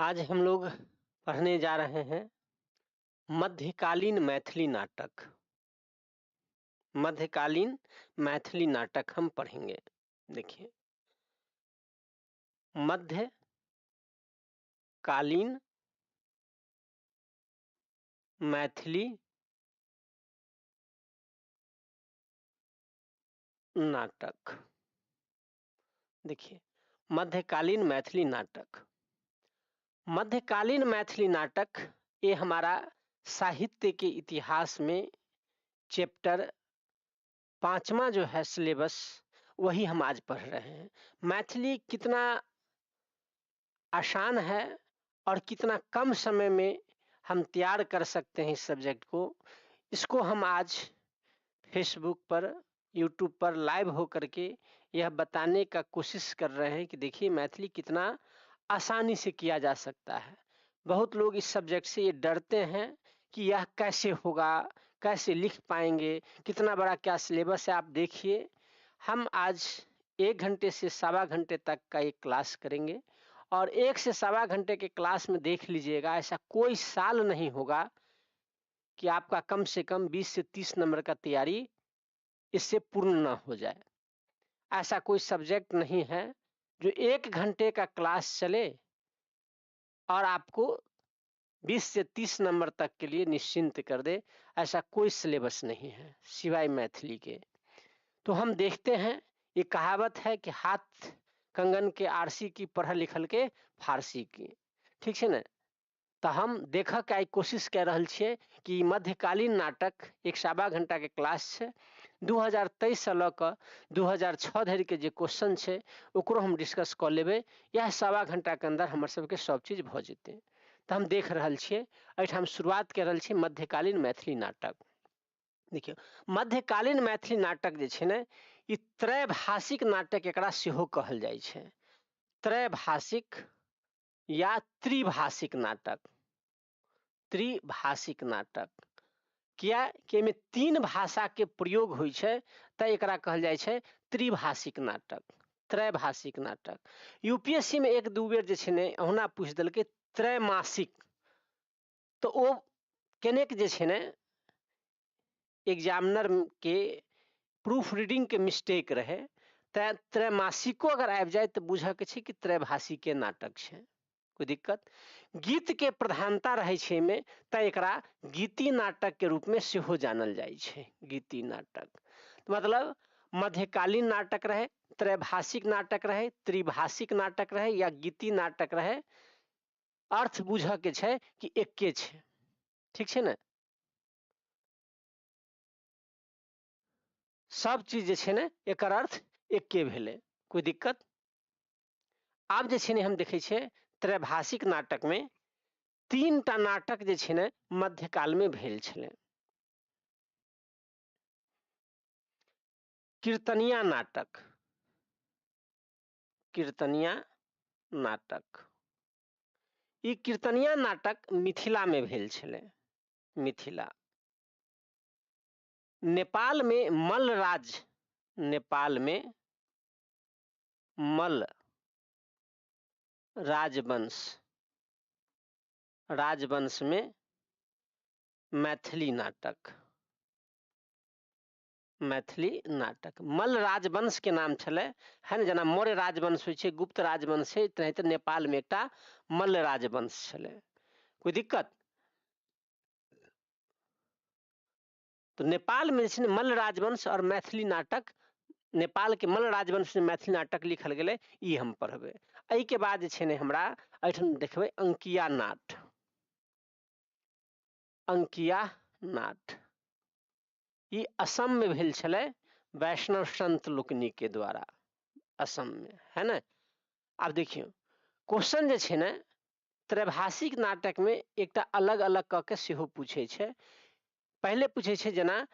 आज हम लोग पढ़ने जा रहे हैं मध्यकालीन मैथिली नाटक। मध्यकालीन मैथिली नाटक हम पढ़ेंगे। देखिए, मध्यकालीन मैथिली नाटक। देखिए, मध्यकालीन मैथिली नाटक, मध्यकालीन मैथिली नाटक ये हमारा साहित्य के इतिहास में चैप्टर 5वां जो है सिलेबस, वही हम आज पढ़ रहे हैं। मैथिली कितना आसान है और कितना कम समय में हम तैयार कर सकते हैं इस सब्जेक्ट को, इसको हम आज फेसबुक पर, यूट्यूब पर लाइव हो करके यह बताने का कोशिश कर रहे हैं कि देखिए मैथिली कितना आसानी से किया जा सकता है। बहुत लोग इस सब्जेक्ट से ये डरते हैं कि यह कैसे होगा, कैसे लिख पाएंगे, कितना बड़ा क्या सिलेबस है। आप देखिए, हम आज 1 घंटे से 1.25 घंटे तक का एक क्लास करेंगे और 1 से 1.25 घंटे के क्लास में देख लीजिएगा, ऐसा कोई साल नहीं होगा कि आपका कम से कम 20 से 30 नंबर का तैयारी इससे पूर्ण ना हो जाए। ऐसा कोई सब्जेक्ट नहीं है जो 1 घंटे का क्लास चले और आपको 20 से 30 नंबर तक के लिए निश्चिंत कर दे, ऐसा कोई सिलेबस नहीं है सिवाय मैथिली के। तो हम देखते हैं, ये कहावत है कि हाथ कंगन के आरसी की, पढ़ल लिखल के फारसी की, ठीक है ना। तो हम देख के आई कोशिश कर रहल छियै कि मध्यकालीन नाटक 1.25 घंटा के क्लास छै, 2023 से लऽ कऽ 2006 धरि के जे क्वेश्चन छै ओकरो हम डिस्कस कऽ लेबै। यह 1.25 घंटा के अंदर हमर सबके सब चीज भऽ जेतै। तऽ हम देख रहल छियै, एहिठाम शुरुआत कऽ रहल छियै मध्यकालीन मैथिली नाटक। देखियौ, मध्यकालीन मैथिली नाटक जे छै ने, ई त्रैभाषिक नाटक एकरा सेहो कहल जाइ छै। त्रैभाषिक या त्रिभाषिक नाटक, त्रिभाषिक नाटक किया कि एहिमे 3 भाषा के प्रयोग होइ छै, तऽ एकरा कहल जाइ छै त्रिभाषिक नाटक, त्रैभाषिक नाटक। यूपीएससी में 1-2 बेर जे छै ने ओहुना पूछि देलकै त्रैमासिक, तऽ ओ केनेक जे छै ने एग्जामिनर के प्रूफ रीडिंग के मिस्टेक रहे, तैं त्रैमासिको अगर आबि जाय तऽ बुझऽ के छै कि त्रैभाषिके नाटक छै, कोई दिक्कत। गीत के प्रधानता रहै छै एहिमे, तऽ एकरा गीति नाटक के रूप में सेहो जानल जाइ छै, गीति नाटक। मतलब मध्यकालीन नाटक रहे, त्रैभाषिक नाटक रहे, त्रिभाषिक नाटक रहे या गीति नाटक रहे, अर्थ बुझऽ के छै कि एके छै, ठीक छै ने। सब चीज जे छै ने एकर अर्थ एके भेलै, कोई दिक्कत। आब जे छै ने हम देखै छियै त्रैभाषिक नाटक में 3टा नाटक जे छै ने मध्यकाल में भेल छलै। कीर्तनिया नाटक, कीर्तनिया नाटक, ई कीर्तनिया नाटक मिथिला में भेल छलै, मिथिला। नेपाल में मल्लराज, नेपाल में मल्ल राजवंश, राजवंश में मैथिली नाटक, मैथिली नाटक। मल्ल राजवंश के नाम छलै, है ने, जेना मौर्य राजवंश होइ छै, गुप्त राजवंश छै, तेनाहिते नेपाल में एकटा मल्ल राजवंश छलै। कोई दिक्कत? तो नेपाल में जे छै ने मल्ल राजवंश और मैथिली नाटक, नेपाल के मल्ल राजवंश में मैथिली नाटक लिखल गेलै, ई हम पढ़बै। एहिके बाद जे छै ने हमरा एहिठाम देखबै अंकिया नाट, अंकिया नाट ई असम में भेल छलै वैष्णव संत लोकनि के द्वारा, असम में, है ने। आब देखियौ क्वेश्चन जे छै ने त्रैभाषिक नाटक में एकटा अलग अलग कऽ के सेहो पूछै छै। पहिले पूछै छै जेना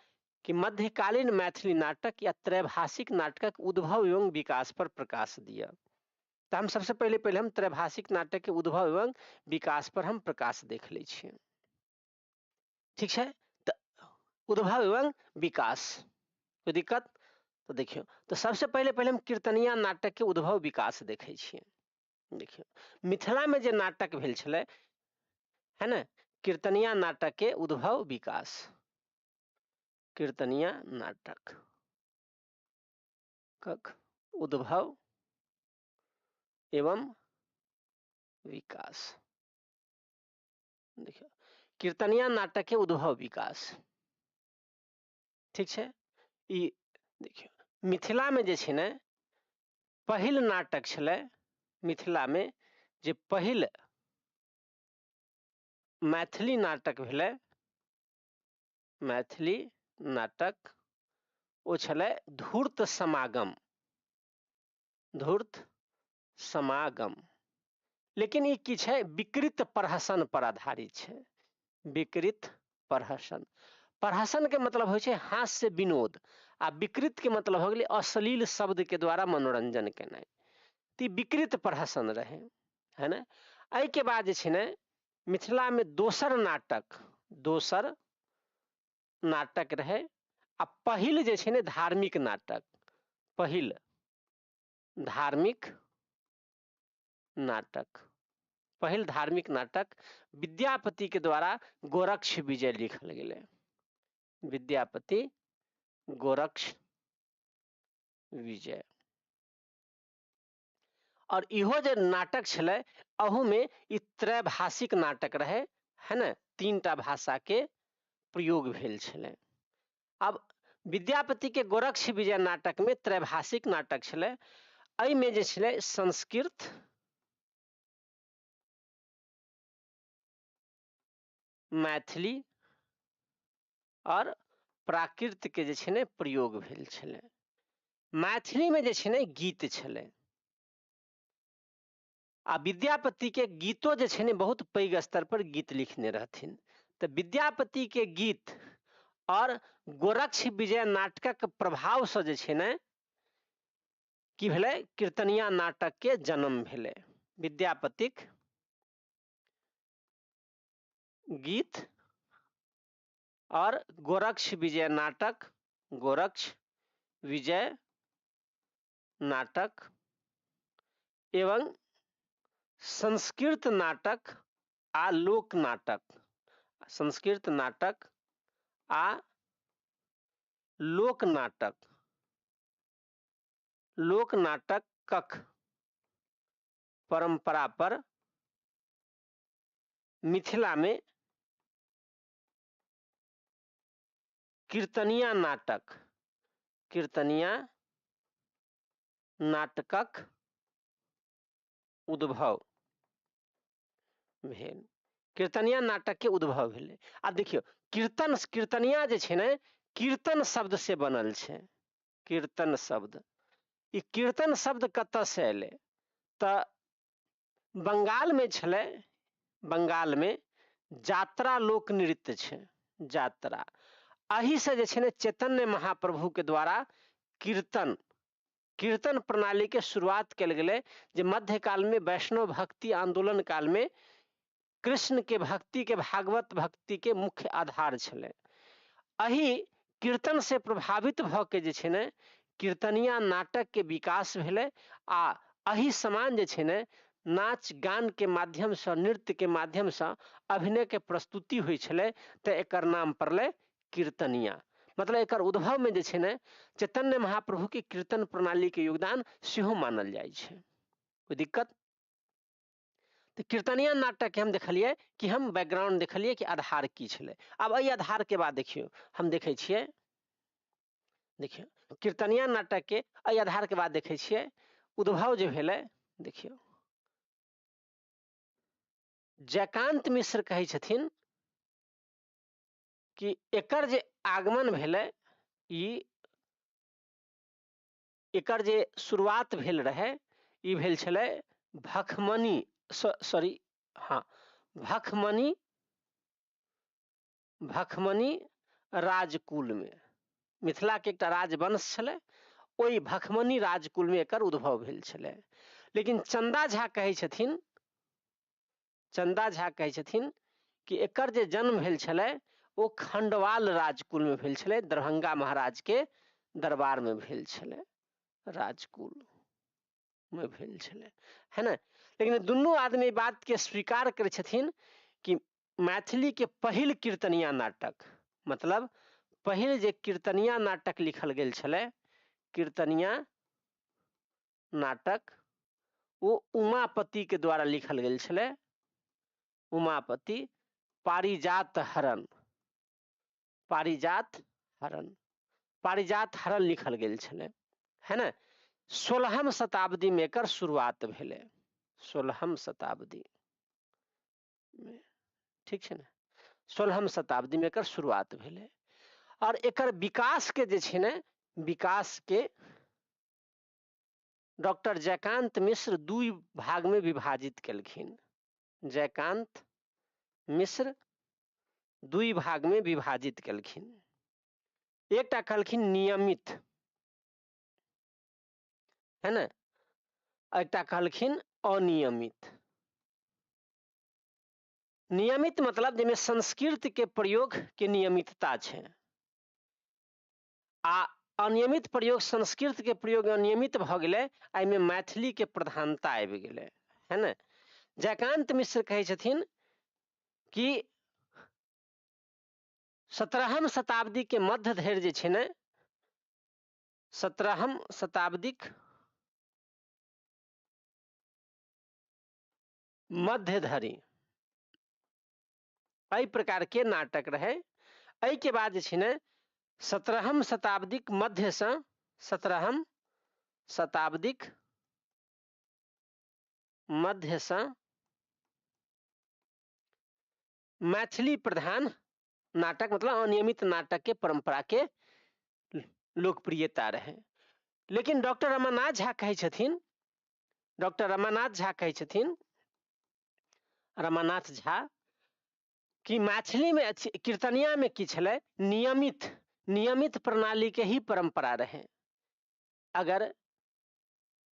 कि मध्यकालीन मैथिली नाटक या त्रैभाषिक नाटकक उद्भव एवं विकास पर प्रकाश दिअ। तऽ हम सबसे पहिले पहिले हम त्रैभाषिक नाटक के उद्भव एवं विकास पर हम प्रकाश देख लै छियै, ठीक छै। तऽ उद्भव एवं विकास, कोई दिक्कत? तो देखियौ, तो सबसे पहिले पहिले हम कीर्तनिया नाटक के उद्भव विकास देखै छियै। देखियौ मिथिलामे जे नाटक भेल छलै, है ने, कीर्तनिया नाटक के उद्भव विकास, कीर्तनिया नाटक कक उद्भव एवं विकास। देखियौ कीर्तनिया नाटक के उद्भव विकास, ठीक छै। ई देखियौ मिथिलामे जे छै ने पहिल नाटक छलै, मिथिलामे जे पहिल मैथिली नाटक भेलै, मैथिली नाटक ओ छलै धूर्त समागम, धूर्त समागम। लेकिन ई की छै, विकृत प्रहसन पर आधारित छै, विकृत प्रहसन। प्रहसन के मतलब होइ छै हास्य विनोद, आ विकृत के मतलब हो गेलै अश्लील शब्द के द्वारा मनोरंजन केनाइ, तऽ ई विकृत प्रहसन रहै, है ने। एहिके बाद जे छै ने मिथिला में दोसर नाटक, दोसर नाटक रहै, आ पहिल जे छै ने धार्मिक नाटक, पहिल धार्मिक नाटक, पहिल धार्मिक नाटक विद्यापति के द्वारा गोरक्ष विजय लिखल गेलै, विद्यापति गोरक्ष विजय। और इहो जे नाटक छलै अहूमे ई त्रैभाषिक नाटक रहै, है ने, तीनटा भाषा के प्रयोग भेल छलै। अब विद्यापति के गोरक्ष विजय नाटक में त्रैभाषिक नाटक छलै, एहिमे जे छलै संस्कृत, मैथिली और प्राकृत के जे छै ने प्रयोग भेल छलै। मैथिली में जे छै ने गीत छलै, आ विद्यापति के गीतो जे छै ने बहुत पैघ स्तर पर गीत लिखने रहथिन। तऽ विद्यापति के गीत और गोरक्ष विजय नाटकक प्रभाव से जे छै ने की भेलै, कीर्तनिया नाटक के जन्म भेलै। विद्यापतिक गीत और गोरक्ष विजय नाटक, गोरक्ष विजय नाटक एवं संस्कृत नाटक आ लोक नाटक, संस्कृत नाटक आ लोक नाटक, लोक नाटकक परंपरा पर मिथिला में कीर्तनिया नाटक, कीर्तनिया नाटकक उद्भव भेल, कीर्तनिया नाटक के उद्भव भेलै। आ देखियौ कीर्तन, कीर्तनिया जे छै ने कीर्तन शब्द से बनल छै, कीर्तन शब्द। ई कीर्तन शब्द कतऽ से एलै, तऽ बंगाल में छलै, बंगाल में जात्रा लोक नृत्य छै, जात्रा। एहि से जे छै ने चैतन्य महाप्रभु के द्वारा कीर्तन, कीर्तन प्रणाली के शुरुआत कयल गेलै, जे मध्यकाल में वैष्णव भक्ति आंदोलन काल में कृष्ण के भक्ति के, भागवत भक्ति के मुख्य आधार छलै। एहि कीर्तन से प्रभावित भऽ के जे छै ने कीर्तनिया नाटक के विकास भेलै, आ एहि समान जे छै ने नाच गान के माध्यम से, नृत्य के माध्यम से अभिनय के प्रस्तुति होइ छलै, तऽ एकर नाम पड़लै कीर्तनिया। मतलब एकर उद्भव में जे छै ने चैतन्य महाप्रभु के कीर्तन प्रणाली के योगदान सेहो मानल जाइ छै। कोई दिक्कत? तऽ कीर्तनिया नाटक के हम देखलियै कि हम बैकग्राउंड देखलियै कि आधार की छलै। आब एहि आधार के बाद देखियौ हम देखै छियै, देखियौ कीर्तनिया नाटक के एहि आधार के बाद देखै छियै उद्भव जे भेलै। देखियौ जयकांत मिश्र कहै छथिन कि एकर जे आगमन भेलै, ई एकर जे शुरुआत भेल रहै, ई भेल छलै भखमनी, सॉरी हाँ, भखमनी, भखमनी राजकुल में, मिथिला के एकटा राजवंश छलै, ओहि भखमनी राजकुल में एकर उद्भव भेल छलै। लेकिन चंदा झा कहै छथिन, चंदा झा कहै छथिन कि एकर जे जन्म भेल छलै ओ खंडवाल राजकुल में भेल छलै, दरभंगा महाराज के दरबार में भेल छलै राजकुल। मे भेल छलै, है ने। लेकिन दुनू आदमी बात के स्वीकार करै छथिन कि मैथिली के पहिल कीर्तनिया नाटक, मतलब पहिल जे कीर्तनिया नाटक लिखल गेल छलै, कीर्तनिया नाटक ओ उमापति के द्वारा लिखल गेल छलै। उमापति पारिजात हरण, पारिजात हरण, पारिजात हरण लिखल गेल छलै, है ने। 16हम शताब्दी में एकर शुरुआत भेलै, 16हम शताब्दी में, ठीक छै ने, 16हम शताब्दी में एकर शुरुआत भेलै। और एकर विकास के जे छै ने, विकास के डॉक्टर जयकांत मिश्र दू भाग में विभाजित केलखिन। जयकांत मिश्र दू भाग में विभाजित केलखिन। एकटा कहलखिन नियमित, है ने, एकटा कहलखिन अनियमित। नियमित मतलब जाहिमे संस्कृत के प्रयोग के नियमितता छै, आ अनियमित प्रयोग संस्कृत के प्रयोग अनियमित भऽ गेलै, एहिमे मैथिली के प्रधानता आबि गेलै, है ने। जयकांत मिश्र कहै छथिन कि 17हम शताब्दी के मध्य धरि जे छै ने, 17हम शताब्दीक मध्य धरि एहि प्रकार के नाटक रहे। एहि के बाद जे छै ने 17हम शताब्दीक मध्यसँ, 17हम शताब्दीक मध्यसँ मैथिली प्रधान नाटक, मतलब अनियमित नाटक के परंपरा के लोकप्रियता रहे। लेकिन डॉक्टर रमानाथ झा कहै छथिन, डॉक्टर रमानाथ झा कहै छथिन, रमानाथ झा कि मैथिली में कीर्तनिया में की छलै, नियमित, नियमित प्रणाली के ही परंपरा रहे। अगर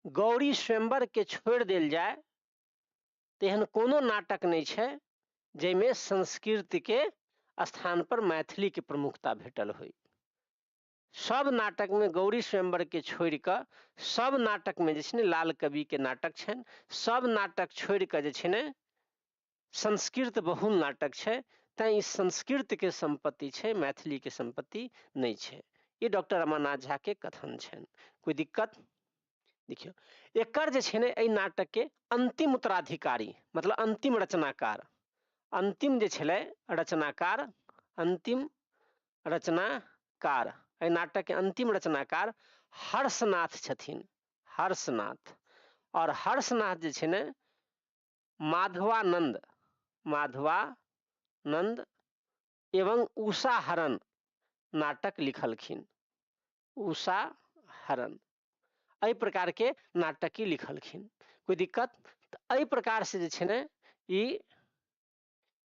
गौरी स्वयंवर के छोड़ देल जाए तो एहन कोनो नाटक नहीं छै जाहिमे संस्कृत के स्थान पर मैथिली के प्रमुखता भेटल होई। सब नाटक में गौरी स्वयंवर के छोड़ कऽ सब नाटक में जे छै ने लाल कवि के नाटक छनि, सब नाटक छोड़ कऽ जे छै ने संस्कृत बहुल नाटक छै, तैं ई संस्कृत के संपत्ति छै, मैथिली के संपत्ति नहीं छै। ये डॉक्टर रमानाथ झा के कथन छनि। कोई दिक्कत? देखियौ एकर जे छै ने एहि नाटक के अंतिम उत्तराधिकारी, मतलब अंतिम रचनाकार, अंतिम जे छलै रचनाकार, अंतिम रचनाकार, एहि नाटक के अंतिम रचनाकार हर्षनाथ छथिन, हर्षनाथ। और हर्षनाथ जे छै ने माधवानंद, माधवानंद एवं उषा हरण नाटक लिखलखिन, उषा हरण एहि प्रकार के नाटक ही लिखलखिन। कोई दिक्कत? तो एहि प्रकार से जे छै ने ई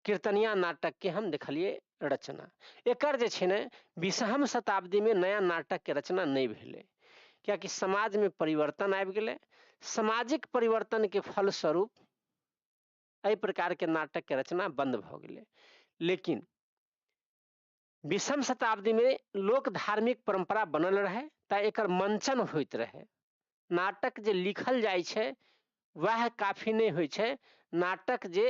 कीर्तनिया नाटक के हम देखलिए रचना। एकर जे छै ने 20हम शताब्दी में नया नाटक के रचना नहीं भेलै, कियाकि समाज में परिवर्तन आबि गेलै। सामाजिक परिवर्तन के फलस्वरूप एहि प्रकार के नाटक के रचना बंद भऽ गेलै। लेकिन 20हम शताब्दी में लोक धार्मिक परंपरा बनल रहे, तऽ एकर मंचन होइत रहे। नाटक जे लिखल जाइ छै वएह काफी नहीं होइ छै, नाटक जे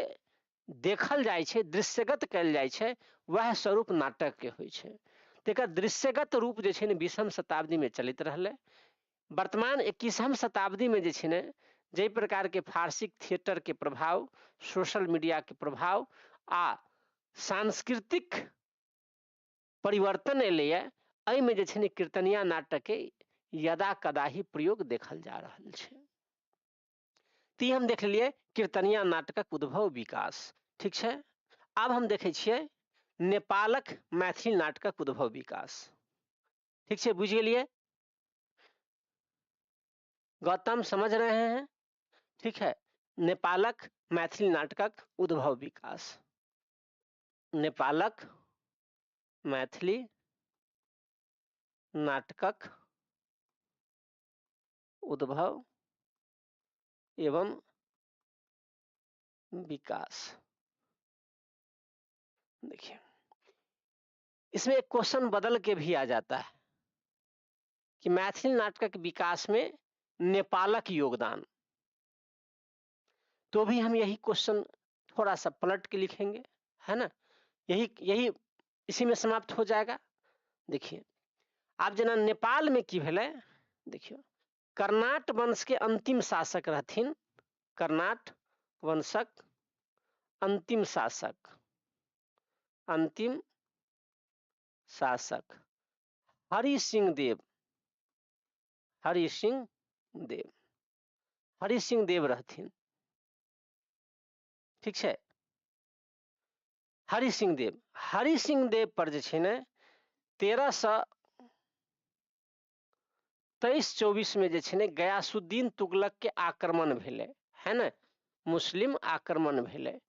देखल जाइ छै, दृश्यगत कयल जाइ छै, वएह स्वरूप नाटक के होइ छै। तकर दृश्यगत रूप जे छै ने 20हम शताब्दी में चलैत रहलै। वर्तमान 21हम शताब्दी में जे छै ने जाहि प्रकार के फारसी थिएटर के प्रभाव, सोशल मीडिया के प्रभाव आ सांस्कृतिक परिवर्तन एलैए, एहिमे जे छै ने कीर्तनिया नाटक के यदा कदा ही प्रयोग देखल जा रहल छै। ती हम देख लेलियै कीर्तनिया नाटकक उद्भव विकास, ठीक छै। आब हम देखै छियै नेपालक मैथिली नाटकक उद्भव विकास, ठीक छै। बुझि गेलियै? गौतम समझ रहे हैं? ठीक है। नेपालक मैथिली नाटकक उद्भव विकास, नेपालक मैथिली नाटकक उद्भव एवं विकास। देखिए इसमें एक क्वेश्चन बदल के भी आ जाता है कि मैथिली नाटकक विकास में नेपालक योगदान, तो भी हम यही क्वेश्चन थोड़ा सा पलट के लिखेंगे, है ना, यही यही इसी में समाप्त हो जाएगा। देखिए आप जना नेपाल में की भेलै, देखियो कर्नाट वंश के अंतिम शासक रहथिन, कर्नाट वंशक अंतिम शासक, अंतिम शासक हरि सिंह देव, हरि सिंह देव, हरि सिंह देव रहथिन, ठीक है। हरि सिंह देव, हरि सिंह देव पर जे छै ने 1323-24 में जे छै ने गयासुद्दीन तुगलक के आक्रमण भेलै, है ना, मुस्लिम आक्रमण भेलै।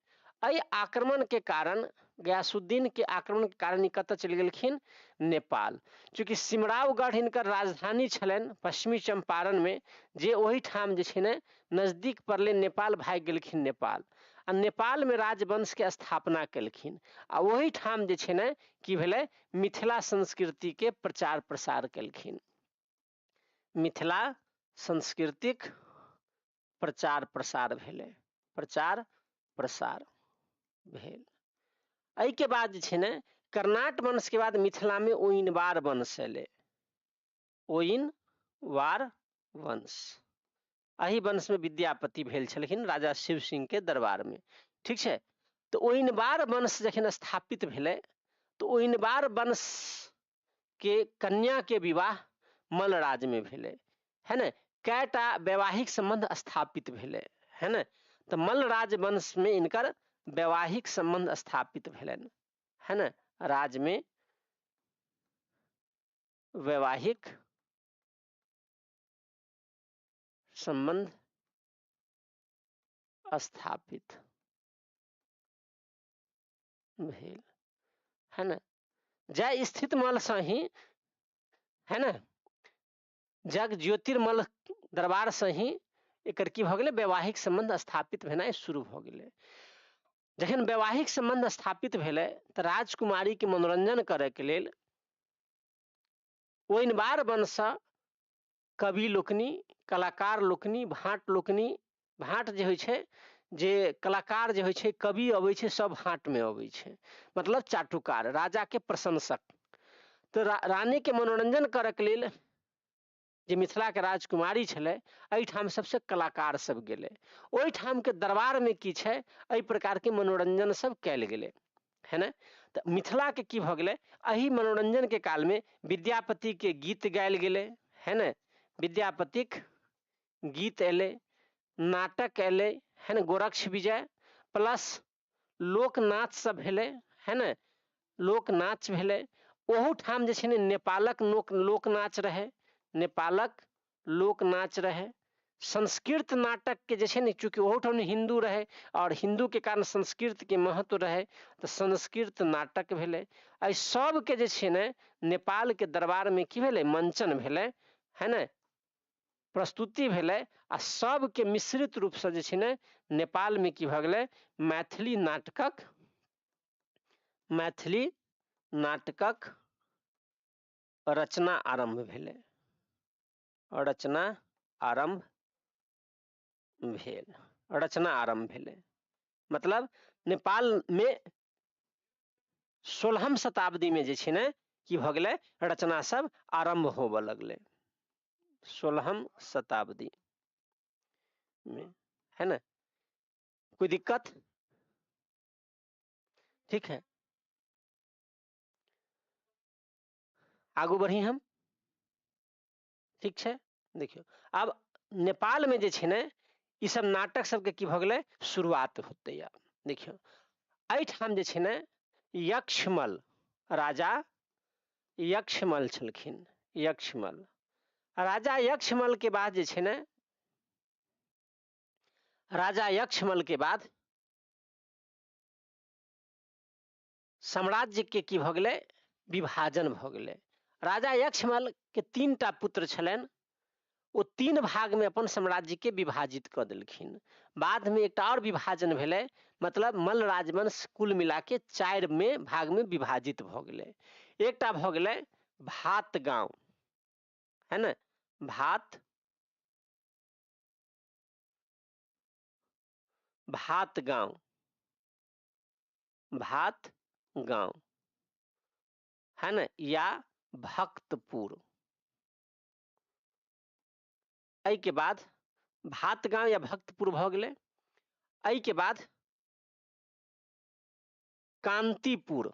एहि आक्रमण के कारण, गयासुद्दीन के आक्रमण के कारण कतऽ चलि गेलखिन, नेपाल। चूँकि सिमरावगढ़ हिनकर राजधानी छलनि पश्चिमी चंपारण में, जे ओहिठाम जे छै ने नजदीक पड़लै, नेपाल भागि गेलखिन नेपाल, आ नेपाल में राजवंश के स्थापना केलखिन। आ ओहिठाम जे छै ने की भेलै, मिथिला संस्कृति के प्रचार प्रसार केलखिन, मिथिला सांस्कृतिक प्रचार प्रसार भेलै, प्रचार प्रसार भेल। एहि के बाद जे छै ने कर्नाट वंश के बाद मिथिला में ओइनवार वंश एलै, ओइनवार वंश। एहि वंश में विद्यापति भेल छलखिन राजा शिव सिंह के दरबार में, ठीक छै। तो ओइनवार वंश जखन स्थापित भेलै तो ओइनवार वंश के कन्या के विवाह मलराज में भेलै, है ना, कएटा वैवाहिक संबंध स्थापित भेलै, है ना। तो मलराज वंश में इनकर वैवाहिक संबंध स्थापित भेलनि, है ना, राज में वैवाहिक संबंध स्थापित भेल, है ना। जय स्थित मल से ही, है ना, जग ज्योतिर्मल दरबार से ही एकर की भऽ गेलै, वैवाहिक संबंध स्थापित भेनाइ शुरू भऽ गेलै। जखन वैवाहिक संबंध स्थापित भेलै तऽ राजकुमारी के मनोरंजन करे के लेल ओइनवार वंश कवि लोकनि, कलाकार लोकनि, भाट लोकनि, भाट जे होइ छै, जे कलाकार जे होइ छै, कवि अबै छै, सब भाट में अबै छै, मतलब चाटुकार, राजा के प्रशंसक। तऽ रानी के मनोरंजन करे के लेल जे मिथिला के राजकुमारी छलै, एहिठाम सबसे कलाकार सब गेलै, ओहिठाम के दरबार में की छै, एहि प्रकार के मनोरंजन सब कयल गेलै, है ना। तऽ मिथिला के की भऽ गेलै, एहि मनोरंजन के काल में विद्यापति के गीत गायल गेलै, है ना, विद्यापतिक गीत एलै, नाटक एलै, है ना, गोरक्ष विजय प्लस लोकनाच सब भेलै, है ना, लोकनाच भेलै। ओहूठाम जे छै ने नेपालक लोकनाच रहै, नेपालक लोकनाच रहे। संस्कृत नाटक के जे छै ने, चूँकि ओहूठाम हिंदू रहे और हिंदू के कारण संस्कृत के महत्व रहे, तऽ संस्कृत नाटक भेलै। एहि सबके जे छै ने नेपाल के दरबार में की भेलै, मंचन भेलै, है ने, प्रस्तुति भेलै, आ सबके मिश्रित रूप से जे छै ने नेपाल में की भऽ गेलै, मैथिली नाटकक, मैथिली नाटकक रचना आरंभ भेलै, रचना आरंभ भेल, रचना आरंभ भेलै। मतलब नेपाल में 16वीं शताब्दी में जे छै ने की भऽ गेलै, रचना सब आरंभ होबऽ लगलै 16वीं शताब्दी में, है ना। कोई दिक्कत? ठीक है, आगू बढ़ी हम, ठीक छै। देखियौ आब नेपाल में जे छै ने ई सब नाटक सबके की भऽ गेलै, शुरुआत होतै। आब देखियौ एहिठाम जे छै ने यक्षमल, राजा यक्षमल छलखिन, यक्षमल राजा यक्षमल के बाद जे छै ने, राजा यक्षमल के बाद साम्राज्य के की भऽ गेलै, विभाजन भऽ गेलै। राजा यक्षमल के 3टा पुत्र छलनि, ओ 3 भाग में अपन साम्राज्य के विभाजित कऽ देलखिन। बाद में एकटा और विभाजन भेलै, मतलब मल्ल राजवंश कुल मिला के 4 में भाग में विभाजित भऽ गेलै। एकटा भऽ गेलै भात गांव, है ना, भात भातगांव, भातगांव है ना, या भक्तपुर। एहि के बाद भातगांव या भक्तपुर भ गेलै। एहि के बाद कांतिपुर,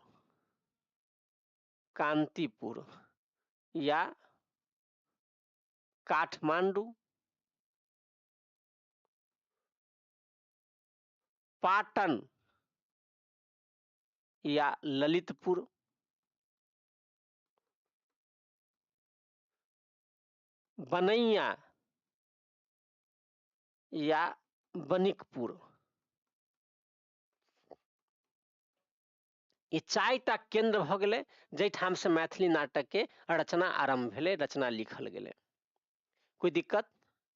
कांतिपुर या काठमांडू, पाटन या ललितपुर, बनैया या बनिकपुर। ई चारिटा केंद्र भ गेलै जाहिठाम से मैथिली नाटक के रचना आरंभ भेलै, रचना लिखल गेलै। कोई दिक्कत?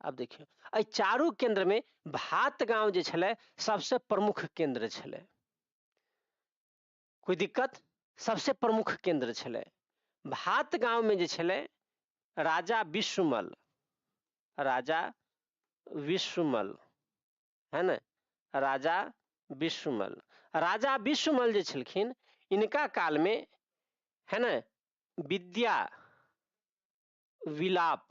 अब देखियौ, एहि चारू केंद्र में भातगांव जे छलै सबसे प्रमुख केंद्र छलै। कोई दिक्कत? सबसे प्रमुख केंद्र छलै भातगांव में जे छलै राजा विश्वमल, राजा विश्वमल है ना, राजा विश्वमल, राजा विश्वमल जे छलखिन इनका काल में है ना विद्या विलाप,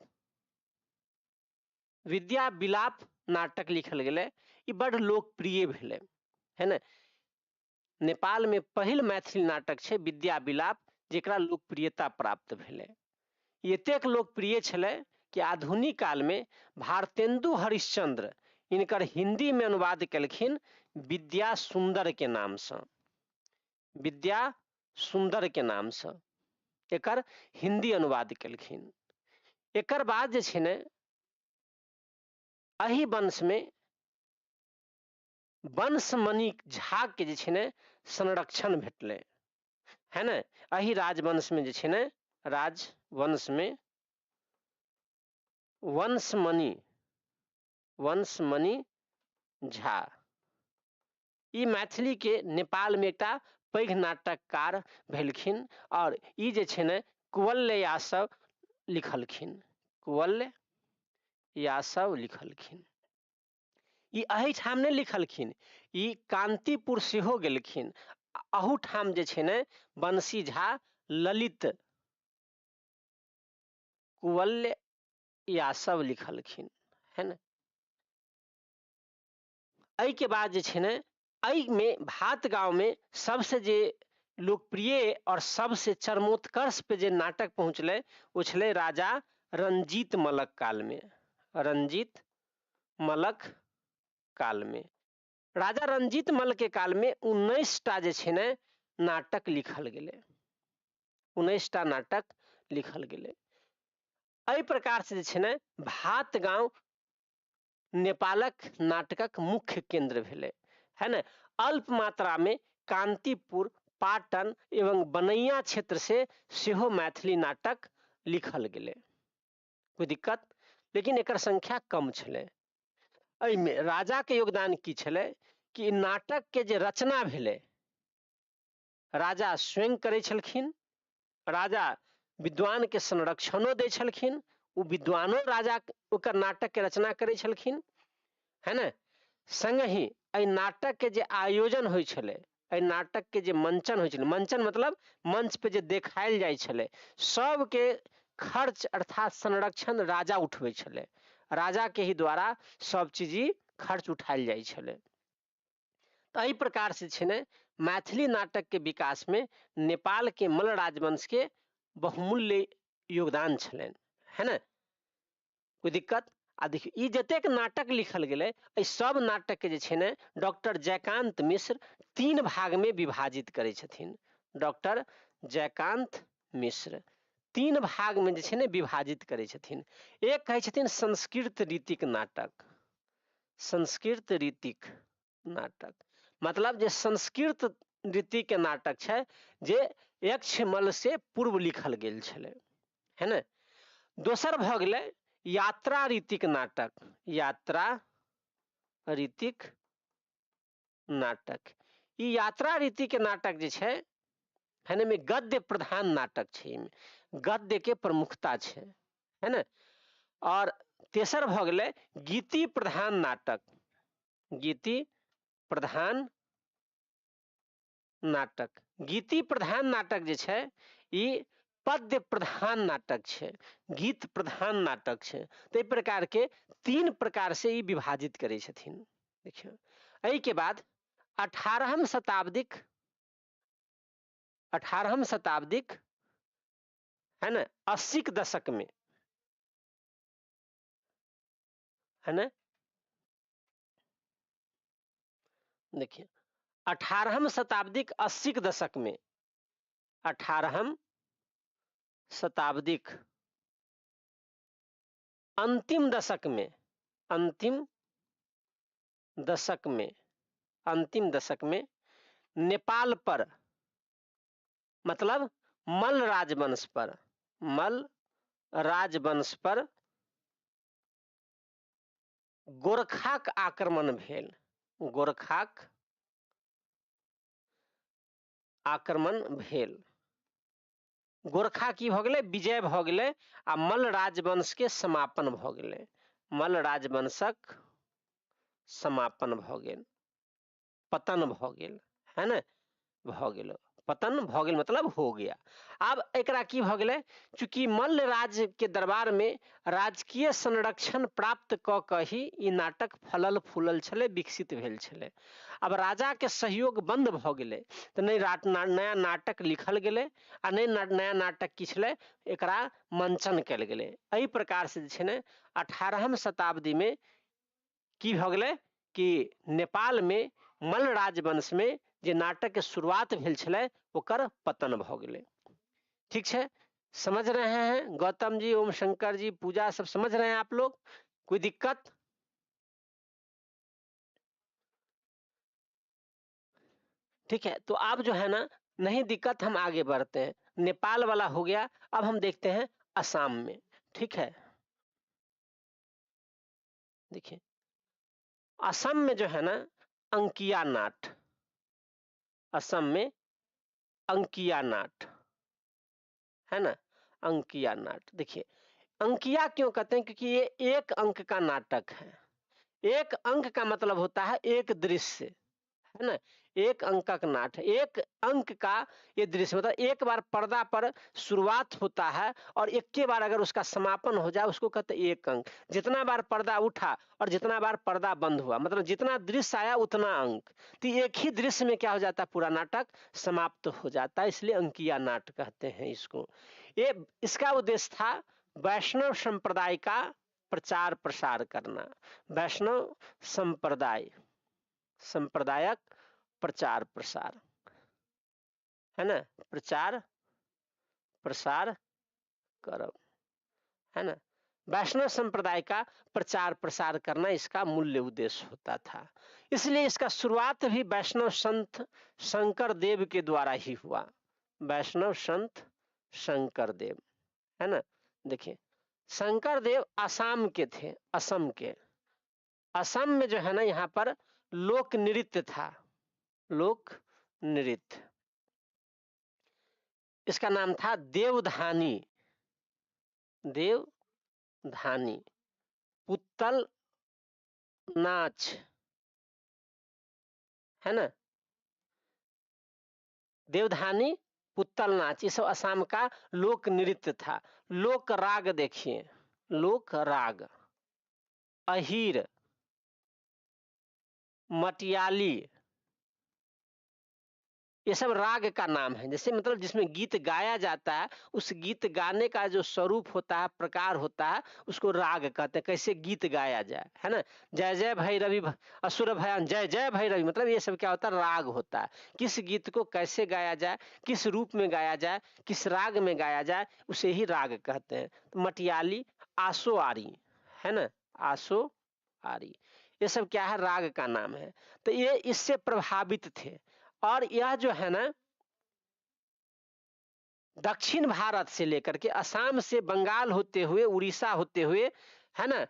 विद्या विलाप नाटक लिखल गेलै। ई बड़ लोकप्रिय भेलै है ना। नेपाल में पहिल मैथिली नाटक छै विद्या विलाप, जेकरा लोकप्रियता प्राप्त भेलै। एतेक लोकप्रिय छलै कि आधुनिक काल में भारतेंदु हरिश्चंद्र इनकर हिंदी में अनुवाद केलखिन विद्या सुंदर के नाम से, विद्या सुंदर के नाम से एकर हिंदी अनुवाद केलखिन। एकर बाद जे छै ने एहि वंश में वंशमणि झा के जे छै ने संरक्षण भेटलै है ने। एहि राजवंश में जे छै ने, राजवंश में वंशमणि, वंशमणि झा ई मैथिली के नेपाल में एकटा पैघ नाटककार भेलखिन। और ई जे छै ने कुवल्य यासव लिखलखिन, कुवल्य यासव लिखलखिन। ई एहिठाम नहि लिखलखिन, ई कांतिपुर सेहो गेलखिन। अहूठाम जे छै ने बंशी झा ललित कुवल्य यासव लिखलखिन है ना। एहि के बाद जे छै ने एहिमे भातगांव में सबसे जे लोकप्रिय और सबसे चरमोत्कर्ष पे जे नाटक पहुँचलै ओ छलै राजा रंजीत मलक काल में, रंजीत मलक काल में। राजा रंजीत मल्ल के काल में 19टा जे छै ने नाटक लिखल गेलै, 19टा नाटक लिखल गेलै। एहि प्रकार से जे छै ने भातगांव नेपालक नाटकक मुख्य केंद्र भेलै है ना। अल्प मात्रा में कांतिपुर, पाटन एवं बनैया क्षेत्र से सेहो मैथिली नाटक लिखल गेलै। कोई दिक्कत? लेकिन एकर संख्या कम छलै। एहिमे राजा के योगदान की छलै कि नाटक के जे रचना भेलै राजा स्वयं करै छलखिन, राजा विद्वान के संरक्षणो दै छलखिन, ओ विद्वानो राजा ओकर नाटक के रचना करै छलखिन है ना। संगहि एहि नाटक के जे आयोजन होइ छलै, एहि नाटक के जे मंचन होइ छलै, मंचन मतलब मंच पे जे देखायल जाइ छलै, सबके खर्च अर्थात संरक्षण राजा उठबै छलै। राजा के ही द्वारा सब चीज खर्च उठायल जाइ छलै। तऽ एहि प्रकार से छै ने मैथिली नाटक के विकास में नेपाल के मल्ल राजवंश के बहुमूल्य योगदान छलनि है ना। कोई दिक्कत? आ देखियौ ई जतेक नाटक लिखल गेलै एहि सब नाटक के जे छै ने डॉक्टर जयकांत मिश्र 3 भाग में विभाजित करै छथिन। डॉक्टर जयकांत मिश्र 3 भाग में जे छै ने विभाजित करै छथिन। एक कहै छथिन संस्कृत रीतिक नाटक, संस्कृत रीतिक नाटक मतलब जे संस्कृत रीति के नाटक छै जे यक्षमल से पूर्व लिखल गेल छलै है ना। दोसर भऽ गेलै यात्रा रीतिक नाटक, यात्रा रीतिक नाटक। ई यात्रा रीति के नाटक जे छै है ना, में गद्य प्रधान नाटक छै, एहिमे गद्य के प्रमुखता छै है ना। और तेसर भऽ गेलै गीति प्रधान नाटक, गीति प्रधान नाटक। गीति प्रधान नाटक जे छै ई पद्य प्रधान नाटक छै, गीत प्रधान नाटक छै। तो एहि प्रकार के तीन प्रकार से ई विभाजित करै छथिन। देखियौ एहि के बाद 18वीं शताब्दीक है ना 80 के दशक में, है ना, देखिए 18वीं शताब्दीक 80 के दशक में, 18वीं शताब्दीक अंतिम दशक में, अंतिम दशक में, अंतिम दशक में नेपाल पर, मतलब मल्ल राजवंश पर, मल्ल राजवंश पर गोरखाक आक्रमण भेल, गोरखाक आक्रमण भेल। गोरखा की भ गेलै, विजय भ गेलै आ मल्ल राजवंश के समापन भ गेलै, मल्ल राजवंशक समापन भ गेल, पतन भ गेल, है ना, भ गेल, पतन भ गेल मतलब हो गया। आब एकरा की भ गेलै, चूंकि मल्ल राज के दरबार में राजकीय संरक्षण प्राप्त क क ही ई नाटक फलल फूलल छलै, विकसित भेल छलै। आब राजा के सहयोग बंद भ गेलै तऽ नहि नया नाटक लिखल गेलै आ नहि नया नाटक की छलै एकरा मंचन कयल गेलै। एहि प्रकार से जे छै ने 18वीं शताब्दी में की भ गेलै कि नेपाल में मल्ल राजवंश में जे नाटक के शुरुआत भेल छलै ओकर पतन भ गेलै। ठीक छै, समझ रहे हैं गौतम जी, ओम शंकर जी, पूजा, सब समझ रहे हैं आप लोग? कोई दिक्कत? ठीक है, तो आप जो है ना नहीं दिक्कत, हम आगे बढ़ते हैं। नेपाल वाला हो गया, अब हम देखते हैं असम में। ठीक है, देखिए असम में जो है ना अंकिया नाट, असम में अंकिया नाट है ना, अंकिया नाट। देखिए अंकिया क्यों कहते हैं, क्योंकि ये एक अंक का नाटक है। एक अंक का मतलब होता है एक दृश्य, है ना, एक अंक का नाट, एक अंक का ये दृश्य, मतलब एक बार पर्दा पर शुरुआत होता है और एक के बार अगर उसका समापन हो जाए उसको कहते हैं एक अंक। जितना बार पर्दा उठा और जितना बार पर्दा बंद हुआ, मतलब जितना दृश्य आया उतना अंक, तो एक ही दृश्य में क्या हो जाता है, पूरा नाटक समाप्त हो जाता है, इसलिए अंकिया नाट कहते हैं इसको। ये इसका उद्देश्य था वैष्णव संप्रदाय का प्रचार प्रसार करना, वैष्णव संप्रदाय, संप्रदायक प्रचार प्रसार, है ना, प्रचार प्रसार करब, है ना, वैष्णव संप्रदाय का प्रचार प्रसार करना इसका मूल्य उद्देश्य होता था। इसलिए इसका शुरुआत भी वैष्णव संत शंकर देव के द्वारा ही हुआ, वैष्णव संत शंकर देव, है ना। देखिए शंकर देव असम के थे, असम के, असम में जो है ना यहाँ पर लोक नृत्य था, लोक नृत्य, इसका नाम था देवधानी, देवधानी, पुत्तल नाच, है ना, देवधानी पुत्तल नाच, ये सब असम का लोक नृत्य था। लोक राग देखिए, लोक राग, अहीर, मटियाली, ये सब राग का नाम है। जैसे मतलब जिसमें गीत गाया जाता है उस गीत गाने का जो स्वरूप होता है, प्रकार होता है, उसको राग कहते हैं। कैसे गीत गाया जाए, है ना, जय जय भैरवी असुर भयान, जय जय भैरवी, मतलब ये सब क्या होता है, राग होता है। किस गीत को कैसे गाया जाए, किस रूप में गाया जाए, किस राग में गाया जाए, उसे ही राग कहते हैं। तो मटियाली, आसो आरी, है ना, आसो आरी, ये सब क्या है, राग का नाम है। तो ये इससे प्रभावित थे। और यह जो है ना दक्षिण भारत से लेकर के असम से बंगाल होते हुए, उड़ीसा होते हुए, है ना,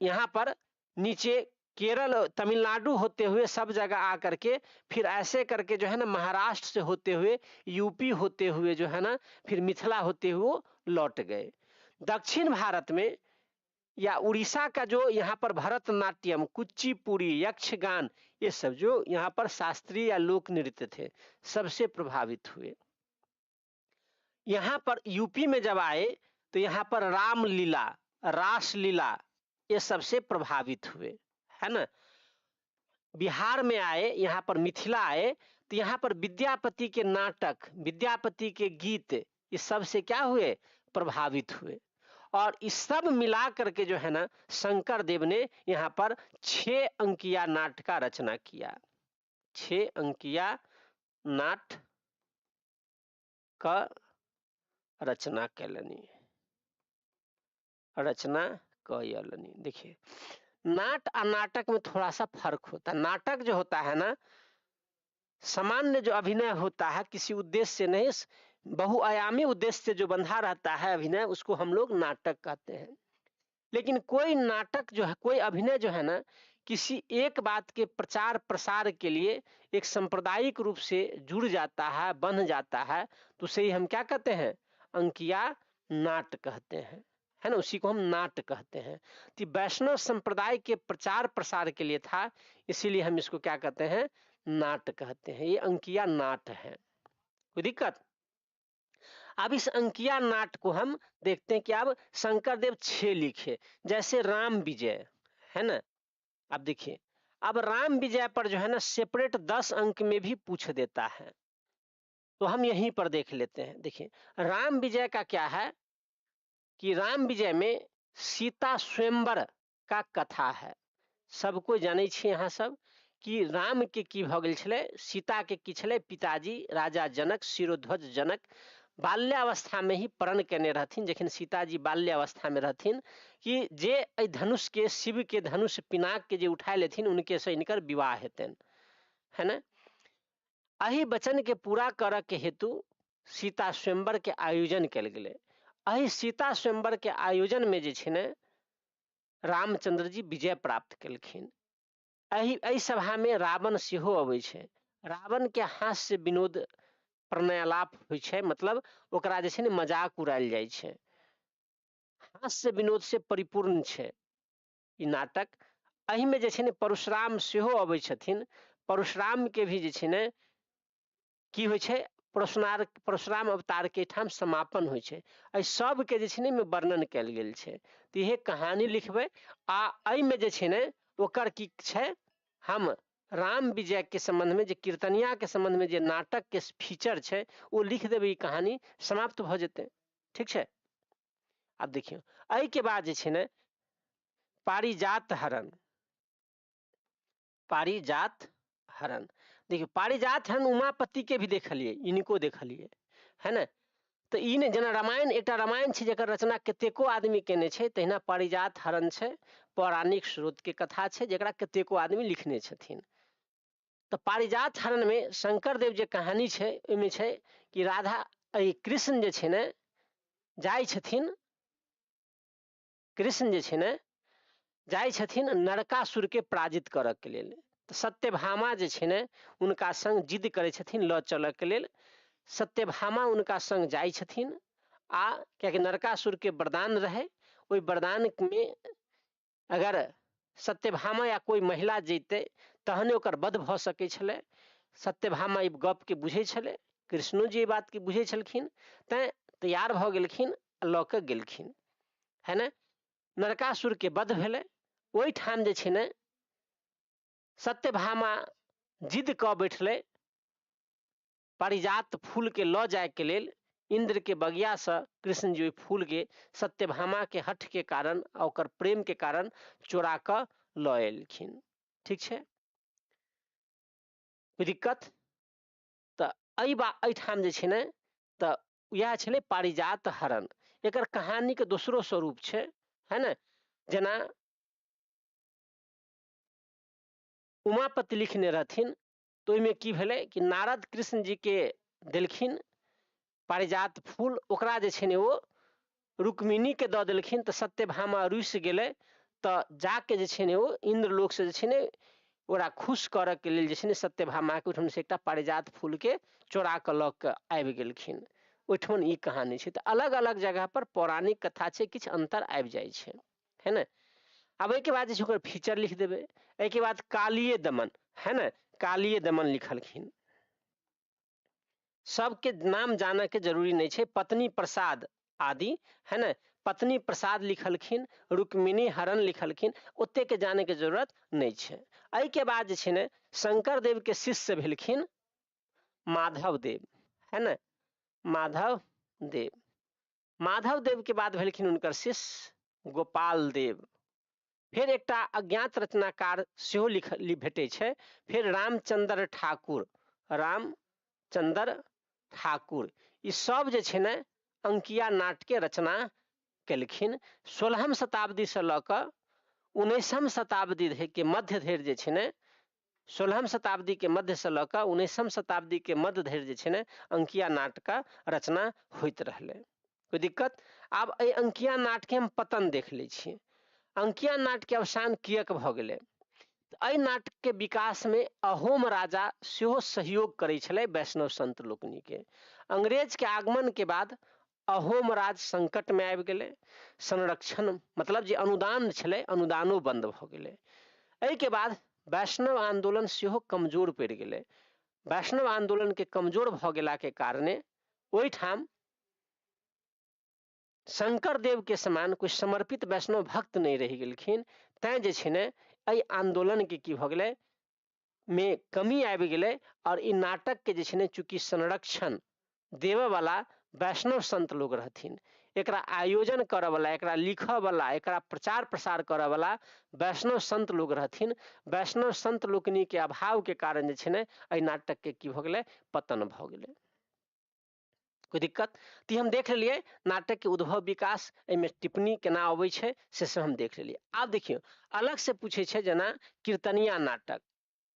यहाँ पर नीचे केरल, तमिलनाडु होते हुए सब जगह आकर के फिर ऐसे करके जो है ना महाराष्ट्र से होते हुए, यूपी होते हुए जो है ना फिर मिथिला होते हुए लौट गए। दक्षिण भारत में या उड़ीसा का जो यहाँ पर भरतनाट्यम, कुचिपुड़ी, यक्षगान, ये सब जो यहाँ पर शास्त्रीय या लोक नृत्य थे, सबसे प्रभावित हुए। यहाँ पर यूपी में जब आए तो यहाँ पर रामलीला, रासलीला, ये सबसे प्रभावित हुए, है ना। बिहार में आए, यहाँ पर मिथिला आए तो यहाँ पर विद्यापति के नाटक, विद्यापति के गीत, इस सब से क्या हुए, प्रभावित हुए। और इस सब मिला करके जो है ना शंकर देव ने यहाँ पर 6 अंकिया नाट का रचना किया। 6 अंकिया नाट का रचना कैलनी, रचना कैलनी। देखिए नाट और नाटक में थोड़ा सा फर्क होता है। नाटक जो होता है ना, सामान्य जो अभिनय होता है, किसी उद्देश्य से नहीं, बहुआयामी उद्देश्य से जो बंधा रहता है अभिनय, उसको हम लोग नाटक कहते हैं। लेकिन कोई नाटक जो है, कोई अभिनय जो है ना, किसी एक बात के प्रचार प्रसार के लिए एक सांप्रदायिक रूप से जुड़ जाता है, बंध जाता है, तो उसे ही हम क्या कहते हैं, अंकिया नाट कहते हैं, है ना, उसी को हम नाट कहते हैं। तो वैष्णव संप्रदाय के प्रचार प्रसार के लिए था, इसीलिए हम इसको क्या कहते हैं, नाट कहते हैं। ये अंकिया नाट है। कोई दिक्कत? अब इस अंकिया नाट को हम देखते हैं कि अब शंकर देव 6 लिखे, जैसे राम विजय, है ना। अब देखिए, अब राम विजय पर जो है ना सेपरेट 10 अंक में भी पूछ देता है, तो हम यहीं पर देख लेते हैं। देखिए राम विजय का क्या है कि राम विजय में सीता स्वयंवर का कथा है। सबको जाने छे यहाँ सब कि राम के की भ गेल छलै, सीता के की छलै, पिताजी राजा जनक, शिरोध्वज जनक बाल्यावस्था में ही प्रण केने रहथिन, जखन सीताजी बाल्यावस्था में रहथिन कि जे एहि धनुष के, शिव के धनुष पिनाक के जे उठा लेथिन उनके से इनकर विवाह हेतनि, है ना। एहि वचन के पूरा करऽ के हेतु सीता स्वयंवर के आयोजन कयल गेलै। एहि सीता स्वयंवर के आयोजन में जे छै ने रामचंद्र जी विजय प्राप्त केलखिन। एहि सभा में रावण सेहो अबै छै। रावण के हास्य विनोद प्रणयालाप होइ छै, मतलब ओकरा जे छै ने मजाक उड़ायल जाइ छै। हास्य विनोद से परिपूर्ण छै ई नाटक। एहिमे जे छै ने परशुराम सेहो अबै छथिन। परशुराम के भी जे छै ने की होइ छै, परशुराम अवतार के ठाम समापन होइ छै। एहि सबके जे छै ने एहिमे वर्णन कयल गेल छै। तऽ इहे कहानी लिखबै आ एहिमे जे छै ने ओकर की छै, हम राम विजय के संबंध में जे कीर्तनिया के संबंध में जे नाटक के फीचर छै ओ लिख देबै, ई कहानी समाप्त भऽ जेतै। ठीक छै। आब देखियौ एहि के बाद जे छै ने पारिजात हरण। पारिजात हरण देखियौ, पारिजात हरण उमापति के भी देखलियै, इनको देखलियै, है ना। तऽ ई ने जेना रामायण एकटा रामायण छै जकर रचना कतेको आदमी केने छै, तहिना पारिजात हरण छै, पौराणिक स्रोत के कथा छै जकरा कतेको आदमी लिखने छथिन। तऽ पारिजात हरण में शंकर देव जे कहानी छै ओहिमे छै कि राधा कृष्ण जे छै ने जाइ छथिन, कृष्ण जे छै ने जाइ छथिन नरकासुर के पराजित करऽ के लेल। तऽ सत्यभामा जे छै ने उनका संग जिद करै छथिन लऽ चलऽ के लेल। सत्यभामा उनका संग जाइ छथिन आ कियाकि नरकासुर के वरदान रहै, ओहि वरदान में अगर सत्यभामा या कोई महिला जैतै तहने ओकर वध भऽ सकै छलै। सत्यभामा ई गपके बुझै छलै, कृष्णो जी ई बातके बुझै छलखिन, तैँ तैयार भऽ गेलखिन आ लऽ कऽ गेलखिन, है ने। नरकासुर के वध भेलै। ओहिठाम जे छै ने सत्यभामा जिद कऽ बैठलै पारिजात फूल के लऽ जायके लेल। इंद्र के बगियासँ कृष्ण जी ओहि फूल के सत्यभामा के हठ के कारण आ ओकर प्रेम के कारण चोरा कऽ लऽ एलखिन। ठीक छै, कोइ दिक्कत? तऽ एहिठाम जे छै ने तऽ इएह छलै पारिजात हरण। एकर कहानी के दोसरो स्वरूप छै, है ने। जेना उमापति लिखने रहथिन तऽ ओहिमे की भेलै कि नारद कृष्ण जी के देलखिन पारिजात फूल, ओकरा जे छै ने ओ रुक्मिणी के दऽ देलखिन। तऽ सत्यभामा रुसि गेलै, तऽ जाके जे छै ने ओ इन्द्रलोक से जे छै ने ओकरा खुश करऽ के लेल जे छै ने सत्यभामा के ओहिठाम से एकटा पारिजात फूल के चोरा कऽ लऽ कऽ आबि गेलखिन। ओहिठाम ई कहानी छै। तऽ अलग अलग जगह पर पौराणिक कथा छै, किछु अंतर आबि जाइ छै, है ने। आब एहिके बाद जे छै ओकर फीचर लिख देबै। एहिके बाद कालिय दमन, है ने, कालिय दमन लिखलखिन। सबके नाम जानऽ के जरूरी नहि छै। पत्नी प्रसाद आदि, है ने, पत्नी प्रसाद लिखलखिन, रुक्मिणी हरण लिखलखिन, ओते के जाने के जरूरत नहि छै। एहिके बाद जे छै ने शंकर देव के शिष्य भेलखिन माधव देव, है ने, माधव देव। माधव देव के बाद भेलखिन हुनकर शिष्य गोपाल देव। फेर एकटा अज्ञात रचनाकार सेहो लिख भेटै छै, फेर रामचंद्र ठाकुर, रामचंद्र ठाकुर। ई सब जे छै ने अंकिया नाट के रचना केलखिन। 16म शताब्दी से लऽ कऽ 19म शताब्दी के मध्य धरि जे छै ने, 16म शताब्दी के मध्य से लऽ कऽ 19म शताब्दी के मध्य धरि जे छै ने अंकिया नाट के रचना होइत रहलै। कोइ दिक्कत? आब एहि अंकिया नाट के हम पतन देख लै छियै। अंकिया नाट के अवसान किएक भऽ गेलै? एहि नाटक के विकास में अहोम राजा सेहो सहयोग करै छलै वैष्णव संत लोकनि के। अंग्रेज के आगमन के बाद अहोम राज संकट में आबि गेलै। संरक्षण मतलब जे अनुदान छलै अनुदानो बंद भऽ गेलै। एहिके बाद वैष्णव आंदोलन सेहो कमजोर पड़ि गेलै। वैष्णव आंदोलन के कमजोर भऽ गेला के कारणे ओहिठाम शंकर देव के समान कोई समर्पित वैष्णव भक्त नहीं रहि गेलखिन। तैं जे छै ने एहि आंदोलन के की भऽ गेलै में कमी आबि गेलै। और ई नाटक के जे छै ने चूँकि संरक्षण देबऽ वाला वैष्णव संत लोग रहथिन, एकरा आयोजन करऽ वाला, एकरा लिखऽ वाला, एकरा प्रचार प्रसार करऽ वाला वैष्णव संत लोग रहथिन। वैष्णव संत लोकनि के अभाव के कारण जे छै ने एहि नाटक के की भऽ गेलै, पतन भऽ गेलै। कोई दिक्कत? तो हम देख लेलियै नाटक के उद्भव विकास, एहिमे टिप्पणी केना अबै छै से सब हम देख लेलियै। आब देखियौ अलग से पूछै छै जेना कीर्तनिया नाटक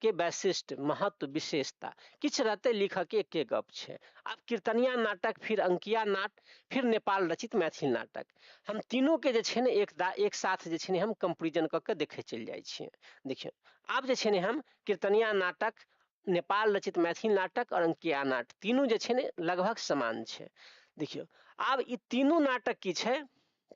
के वैशिष्ट्य, महत्व, विशेषता किछु रहतै लिखऽ के एके गप छै। आब कीर्तनिया नाटक, फिर अंकिया नाट, फिर नेपाल रचित मैथिली नाटक, हम तीनों के जे छै ने एक साथ जे छै ने हम कंपेरिजन कऽ के देखै चलि जाइ छियै। देखियौ आब जे छै ने हम कीर्तनिया नाटक, नेपाल रचित मैथिली नाटक और अंकिया नाटक तीनू जे छै ने लगभग समान छै। देखियौ आब ई तीनू नाटक की छै,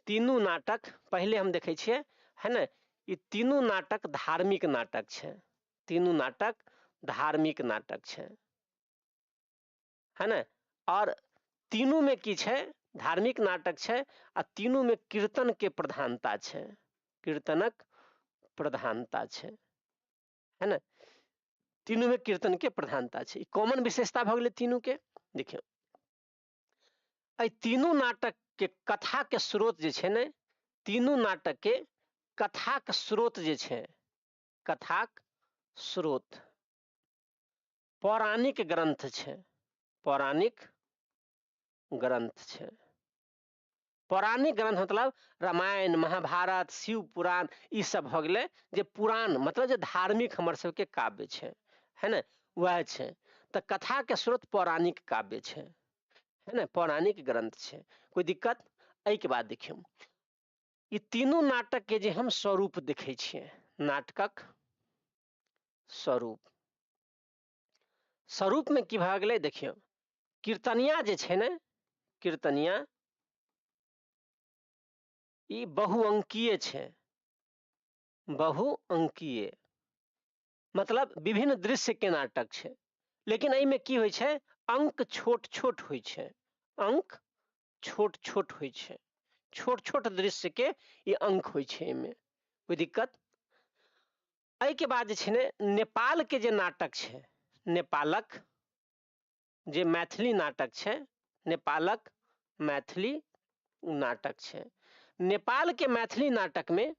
तीनू नाटक पहिले हम देखै छियै, है ने, ई तीनू नाटक धार्मिक नाटक छै। तीनू नाटक धार्मिक नाटक छै, है ने। और तीनू में की छै, धार्मिक नाटक छै आ तीनू में कीर्तन के प्रधानता छै, कीर्तनक प्रधानता छै, है ने। तीनू में कीर्तन के प्रधानता छै। कॉमन विशेषता भऽ गेलै तीनू के। देखियौ एहि तीनू नाटक के कथा के स्रोत जे छै ने, तीनू नाटक के कथाक स्रोत जे छै, कथाक स्रोत पौराणिक ग्रंथ छै, पौराणिक ग्रंथ छै। पौराणिक ग्रंथ मतलब रामायण, महाभारत, शिव पुराण, ई सब भऽ गेलै जे पुराण मतलब जे धार्मिक हमर सबके काव्य छै, है ने, वएह छै। तऽ कथा के स्रोत पौराणिक काव्य छै, है ने, पौराणिक ग्रंथ छै। कोई दिक्कत? एहिके बाद देखियौ ई तीनू नाटक के जे हम स्वरूप देखै छियै, नाटकक स्वरूप, स्वरूप में की भऽ गेलै देखियौ कीर्तनिया जे छै ने, कीर्तनिया ई बहुअंकीय छै, बहुअंकीय मतलब विभिन्न दृश्य के नाटक छै। लेकिन एहिमे की होइ छै, अंक छोट छोट होइ छै, अंक छोट छोट होइ छै, छोट छोट दृश्य के ई अंक होइ छै एहिमे। कोई दिक्कत? एहिके बाद जे छै ने नेपाल के जे नाटक छै, नेपालक जे मैथिली नाटक छै, नेपालक मैथिली नाटक छै, नेपाल के मैथिली नाटक में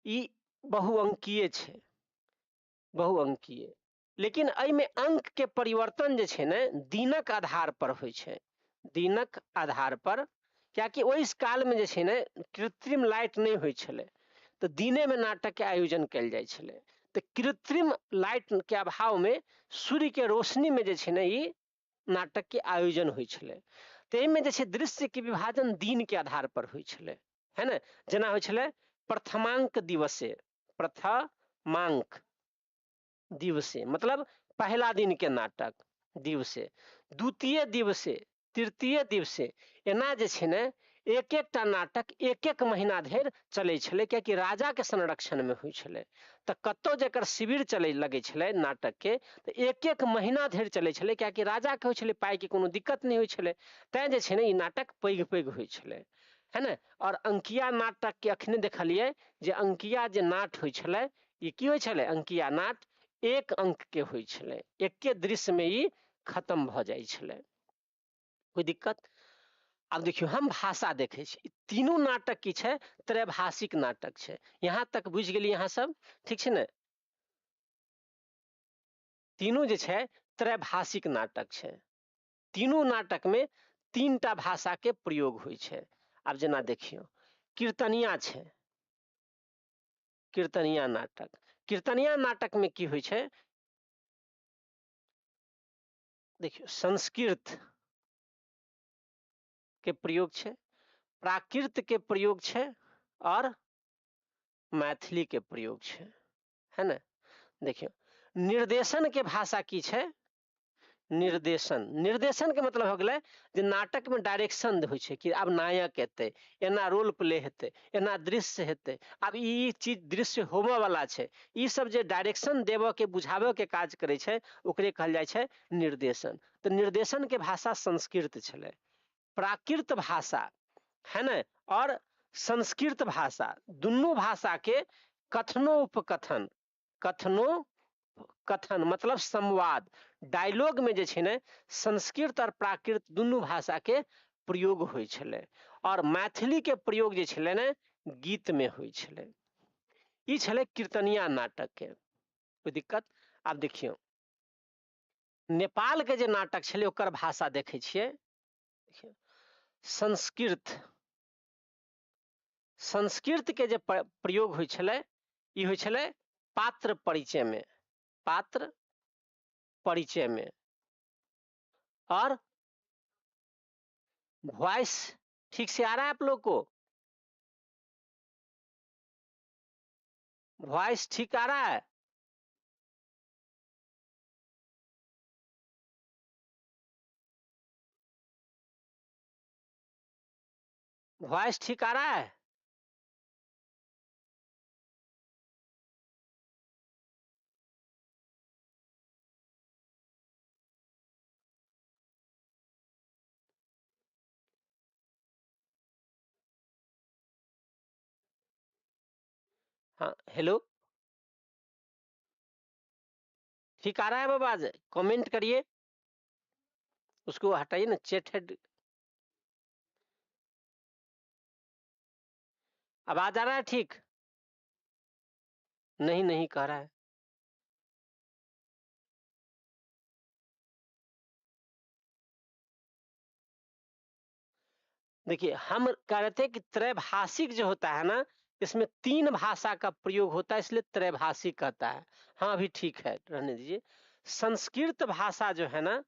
ई बहुअंकीय छै, बहुअंकीय। लेकिन एहिमे अंक के परिवर्तन जे छै ने दिनक आधार पर होइ छै, दिनक आधार पर, कियाकि ओहि काल में जे छै ने कृत्रिम लाइट नहि होइ छलै, तऽ दिने में नाटक के आयोजन कयल जाइ छलै। तऽ कृत्रिम लाइट के अभाव में सूर्य के रोशनी में जे छै ने ई नाटक के आयोजन होइ छलै। तऽ एहिमे जे छै दृश्य के विभाजन दिन के आधार पर होइ छलै, है ने। जेना होइ छलै प्रथमांक दिवसे, प्रथमांक दिवसे मतलब पहला दिन के नाटक दिवसे, द्वितीय दिवसे, तृतीय दिवसे, एना जे छै ने एक एकटा नाटक एक एक महीना धरि चलै छलै, कियाकि राजा के संरक्षण में होइ छलै। तऽ कतौ जकर शिविर चलै लगै छलै नाटक के, तऽ एक एक महीना धरि चलै छलै, कियाकि राजा के होइ छलै पाइ के कोनो दिक्कत नहि होइ छलै, तैं जे छै ने ई नाटक पैघ पैघ होइ छलै, है ने। और अंकिया नाटक के अखने देखलियै जे अंकिया जे नाट होइ छलै, ई की होइ छलै? अंकिया नाट एक अंक के होइ छलै, एके दृश्य में ई खत्म भऽ जाइ छलै। कोई दिक्कत? आब देखियौ हम भाषा देखै छी, तीनू नाटक की छै? त्रैभाषिक नाटक छै। यहाँ तक बुझि गेलियै अहाँ सब? ठीक छै ने? तीनू जे छै त्रैभाषिक नाटक छै। तीनू नाटक में तीनटा भाषा के प्रयोग होइ छै। आब जेना देखियौ कीर्तनिया छै, कीर्तनिया नाटक। कीर्तनिया नाटक में की होइ छै? देखियौ संस्कृत के प्रयोग छै, प्राकृत के प्रयोग छै और मैथिली के प्रयोग छै, है ने। देखियौ निर्देशन के भाषा की छै? निर्देशन। निर्देशन के मतलब हो गेलै जे नाटक में डायरेक्शन होइ छै कि आब नायक एतै, एना रोल प्ले हेतै, एना दृश्य हेतै, आब ई चीज दृश्य होबऽ वाला छै। ई सब जे डायरेक्शन देबऽ के, बुझाबऽ के काज करै छै, ओकरे कहल जाइ छै निर्देशन। तऽ निर्देशन के भाषा संस्कृत छलै। प्राकृत भाषा है ने और संस्कृत भाषा, दुनू भाषा के कथनोपकथन, कथनोकथन मतलब संवाद, डायलॉग में जे छै ने संस्कृत और प्राकृत दुनू भाषा के प्रयोग होइ छलै। और मैथिली के प्रयोग जे छलै ने गीत में होइ छलै। ई छलै कीर्तनिया नाटक के। कोई दिक्कत? आब देखियौ नेपाल के जे नाटक छलै ओकर भाषा देखै छियै। संस्कृत, संस्कृत के जे प्रयोग होइ छलै, ई होइ छलै पात्र परिचय में, पात्र परिचय में। और वॉइस ठीक से आ रहा है आप लोग को? वॉइस ठीक आ रहा है? वॉइस ठीक आ रहा है? हाँ हेलो, ठीक आ रहा है बाबा? कमेंट करिए, उसको हटाइए ना, चैट हेड। आवाज आ रहा है ठीक? नहीं नहीं कह रहा है। देखिए हम कह रहे थे कि त्रैभाषिक जो होता है ना, इसमें तीन भाषा का प्रयोग होता है, इसलिए त्रैभाषिक कहता है। हाँ अभी ठीक है, रहने दीजिए। संस्कृत भाषा जो है ना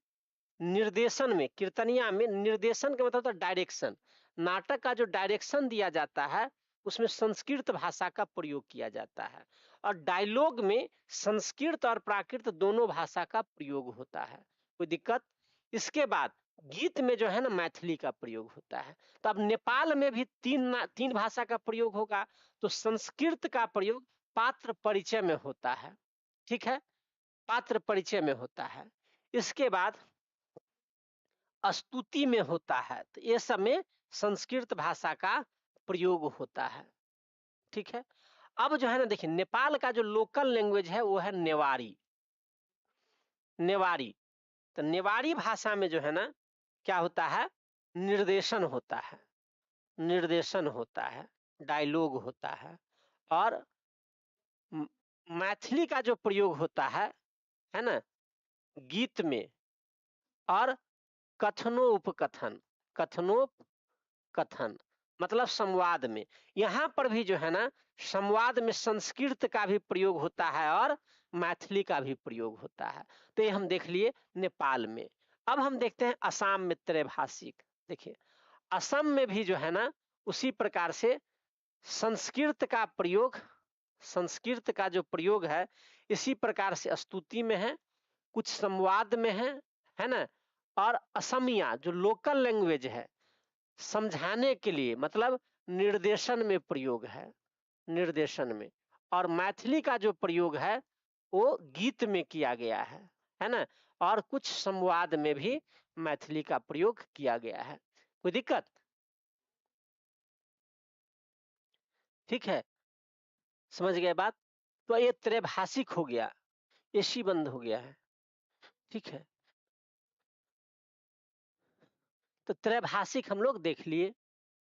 निर्देशन में, कीर्तनिया में निर्देशन का मतलब होता है डायरेक्शन। नाटक का जो डायरेक्शन दिया जाता है उसमें संस्कृत भाषा का प्रयोग किया जाता है। और डायलॉग में संस्कृत और प्राकृत दोनों भाषा का प्रयोग होता है। कोई दिक्कत? इसके बाद गीत में जो है ना मैथिली का प्रयोग होता है। तो अब नेपाल में भी तीन भाषा का प्रयोग होगा। तो संस्कृत का प्रयोग पात्र परिचय में होता है, ठीक है, पात्र परिचय में होता है। इसके बाद स्तुति में होता है। तो ये सब में संस्कृत भाषा का प्रयोग होता है, ठीक है। अब जो है ना देखिए नेपाल का जो लोकल लैंग्वेज है वो है नेवारी। नेवारी, तो नेवारी भाषा में जो है ना क्या होता है? निर्देशन होता है, निर्देशन होता है, डायलॉग होता है। और मैथिली का जो प्रयोग होता है ना गीत में, और कथनोपकथन, कथनोपकथन मतलब संवाद में। यहाँ पर भी जो है ना संवाद में संस्कृत का भी प्रयोग होता है और मैथिली का भी प्रयोग होता है। तो ये हम देख लिए नेपाल में। अब हम देखते हैं असम में त्रैभाषिक। देखिए असम में भी जो है ना उसी प्रकार से संस्कृत का प्रयोग, संस्कृत का जो प्रयोग है इसी प्रकार से स्तुति में है, कुछ संवाद में है ना। और असमिया जो लोकल लैंग्वेज है, समझाने के लिए, मतलब निर्देशन में प्रयोग है, निर्देशन में। और मैथिली का जो प्रयोग है वो गीत में किया गया है ना? और कुछ संवाद में भी मैथिली का प्रयोग किया गया है। कोई दिक्कत? ठीक है, समझ गए बात? तो ये त्रैभाषिक हो गया, एसी बंद हो गया है, ठीक है। तो त्रैभाषिक हम लोग देख लिए,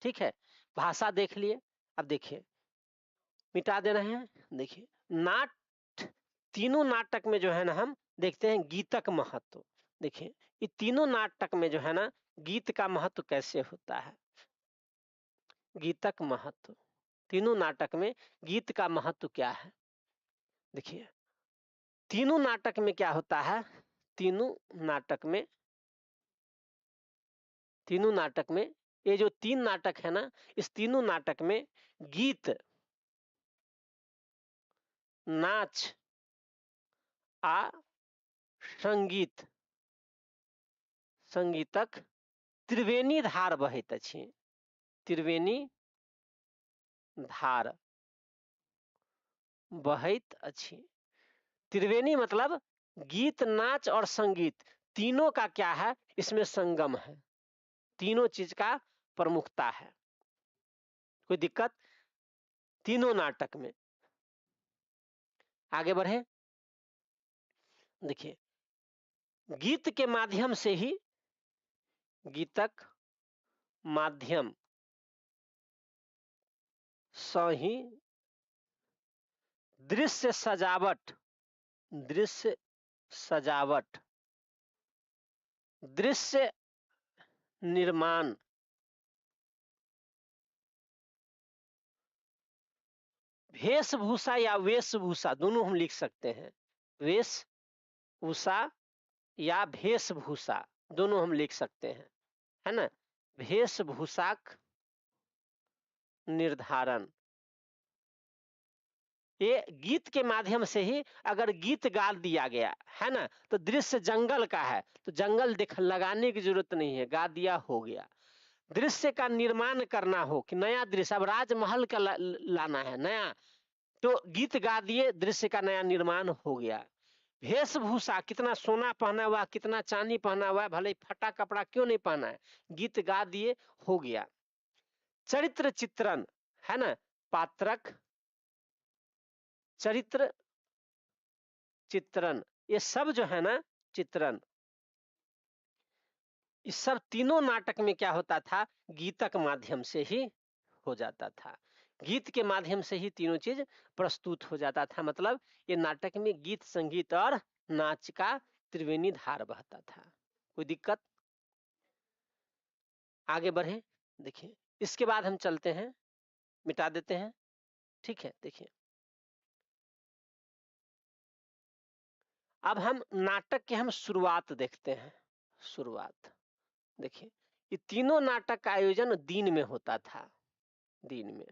ठीक है, भाषा देख लिए। अब देखिए, मिटा दे रहे हैं। देखिए नाट, तीनों नाटक में जो है ना हम देखते हैं गीतक महत्व। देखिए ये तीनों नाटक में जो है ना गीत का महत्व कैसे होता है, गीतक महत्व, तीनों नाटक में गीत का महत्व क्या है। देखिए तीनों नाटक में क्या होता है, तीनों नाटक में, तीनों नाटक में ये जो तीन नाटक है ना, इस तीनों नाटक में गीत, नाच आ संगीत, संगीतक त्रिवेणी धार बहैत अछि, त्रिवेणी धार बहैत अछि। त्रिवेणी मतलब गीत, नाच और संगीत, तीनों का क्या है इसमें संगम है, तीनों चीज का प्रमुखता है। कोई दिक्कत? तीनों नाटक में। आगे बढ़े, देखिए गीत के माध्यम से ही, गीतक माध्यम से ही दृश्य सजावट, दृश्य सजावट, दृश्य निर्माण, वेशभूषा या वेशभूषा दोनों हम लिख सकते हैं, वेशभूषा या वेशभूषा दोनों हम लिख सकते हैं, है ना। वेशभूषाक निर्धारण, ये गीत के माध्यम से ही अगर गीत गा दिया गया है ना, तो दृश्य जंगल का है तो जंगल देख लगाने की जरूरत नहीं है, गा दिया हो गया। दृश्य का निर्माण करना हो कि नया दृश्य, अब राजमहल का लाना है नया, तो गीत गा दिए, दृश्य का नया निर्माण हो गया। वेशभूषा, कितना सोना पहना हुआ, कितना चांदी पहना हुआ है, भले फटा कपड़ा क्यों नहीं पहना है, गीत गा दिए, हो गया। चरित्र चित्रण है ना, पात्रक चरित्र चित्रण, ये सब जो है ना चित्रण, इस सब तीनों नाटक में क्या होता था, गीतक माध्यम से ही हो जाता था, गीत के माध्यम से ही तीनों चीज प्रस्तुत हो जाता था। मतलब ये नाटक में गीत, संगीत और नाच का त्रिवेणी धार बहता था। कोई दिक्कत? आगे बढ़े, देखिए इसके बाद हम चलते हैं, मिटा देते हैं, ठीक है। देखिए अब हम नाटक के हम शुरुआत देखते हैं, शुरुआत। देखिए ये तीनों नाटक का आयोजन दिन में होता था, दिन में।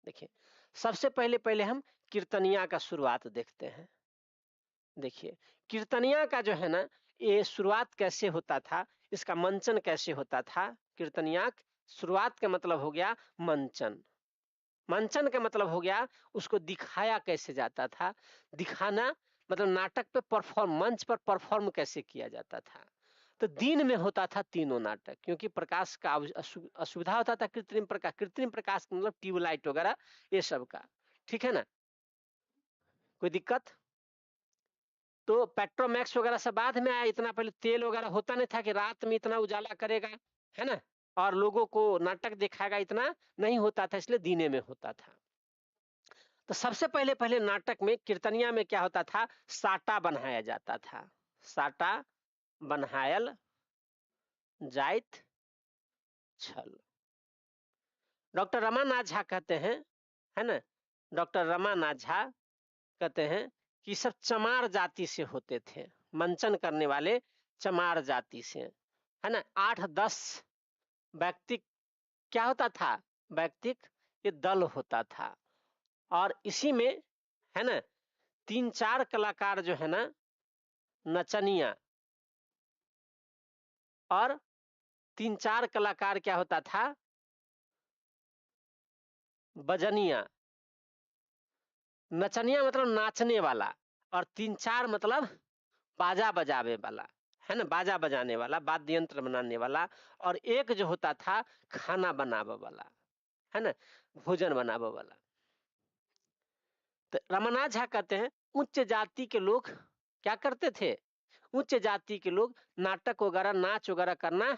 देखिए सबसे पहले पहले हम कीर्तनिया का शुरुआत देखते हैं। देखिए कीर्तनिया का जो है ना ये शुरुआत कैसे होता था, इसका मंचन कैसे होता था। कीर्तनिया शुरुआत का मतलब हो गया मंचन, मंचन का मतलब हो गया उसको दिखाया कैसे जाता था, दिखाना मतलब नाटक पे परफॉर्म, मंच पर परफॉर्म कैसे किया जाता था। तो दिन में होता था तीनों नाटक, क्योंकि प्रकाश का असुविधा होता था, कृत्रिम प्रकाश, कृत्रिम प्रकाश मतलब ट्यूबलाइट वगैरह ये सब का, ठीक है ना। कोई दिक्कत? तो पेट्रोमैक्स वगैरह सब बाद में आया, इतना पहले तेल वगैरह होता नहीं था कि रात में इतना उजाला करेगा, है ना, और लोगों को नाटक दिखाएगा, इतना नहीं होता था, इसलिए दिने में होता था। तो सबसे पहले पहले नाटक में कीर्तनिया में क्या होता था, साटा बनाया जाता था, साटा बनायल जाइत छल। डॉक्टर रमानाथ झा कहते हैं, है ना, डॉक्टर रमानाथ झा कहते हैं कि सब चमार जाति से होते थे, मंचन करने वाले चमार जाति से, है ना। 8-10 व्यक्ति क्या होता था, व्यक्तिक ये दल होता था, और इसी में है ना 3-4 कलाकार जो है ना नचनिया, और 3-4 कलाकार क्या होता था, बजनिया, नचनिया मतलब नाचने वाला, और 3-4 मतलब बाजा बजावे वाला, है ना, बाजा बजाने वाला, वाद्य यंत्र बनाने वाला, और एक जो होता था खाना बनावे वाला, है ना, भोजन बनावे वाला। तो रमानाथ झा कहते हैं उच्च जाति के लोग क्या करते थे, उच्च जाति के लोग नाटक वगैरह नाच वगैरह करना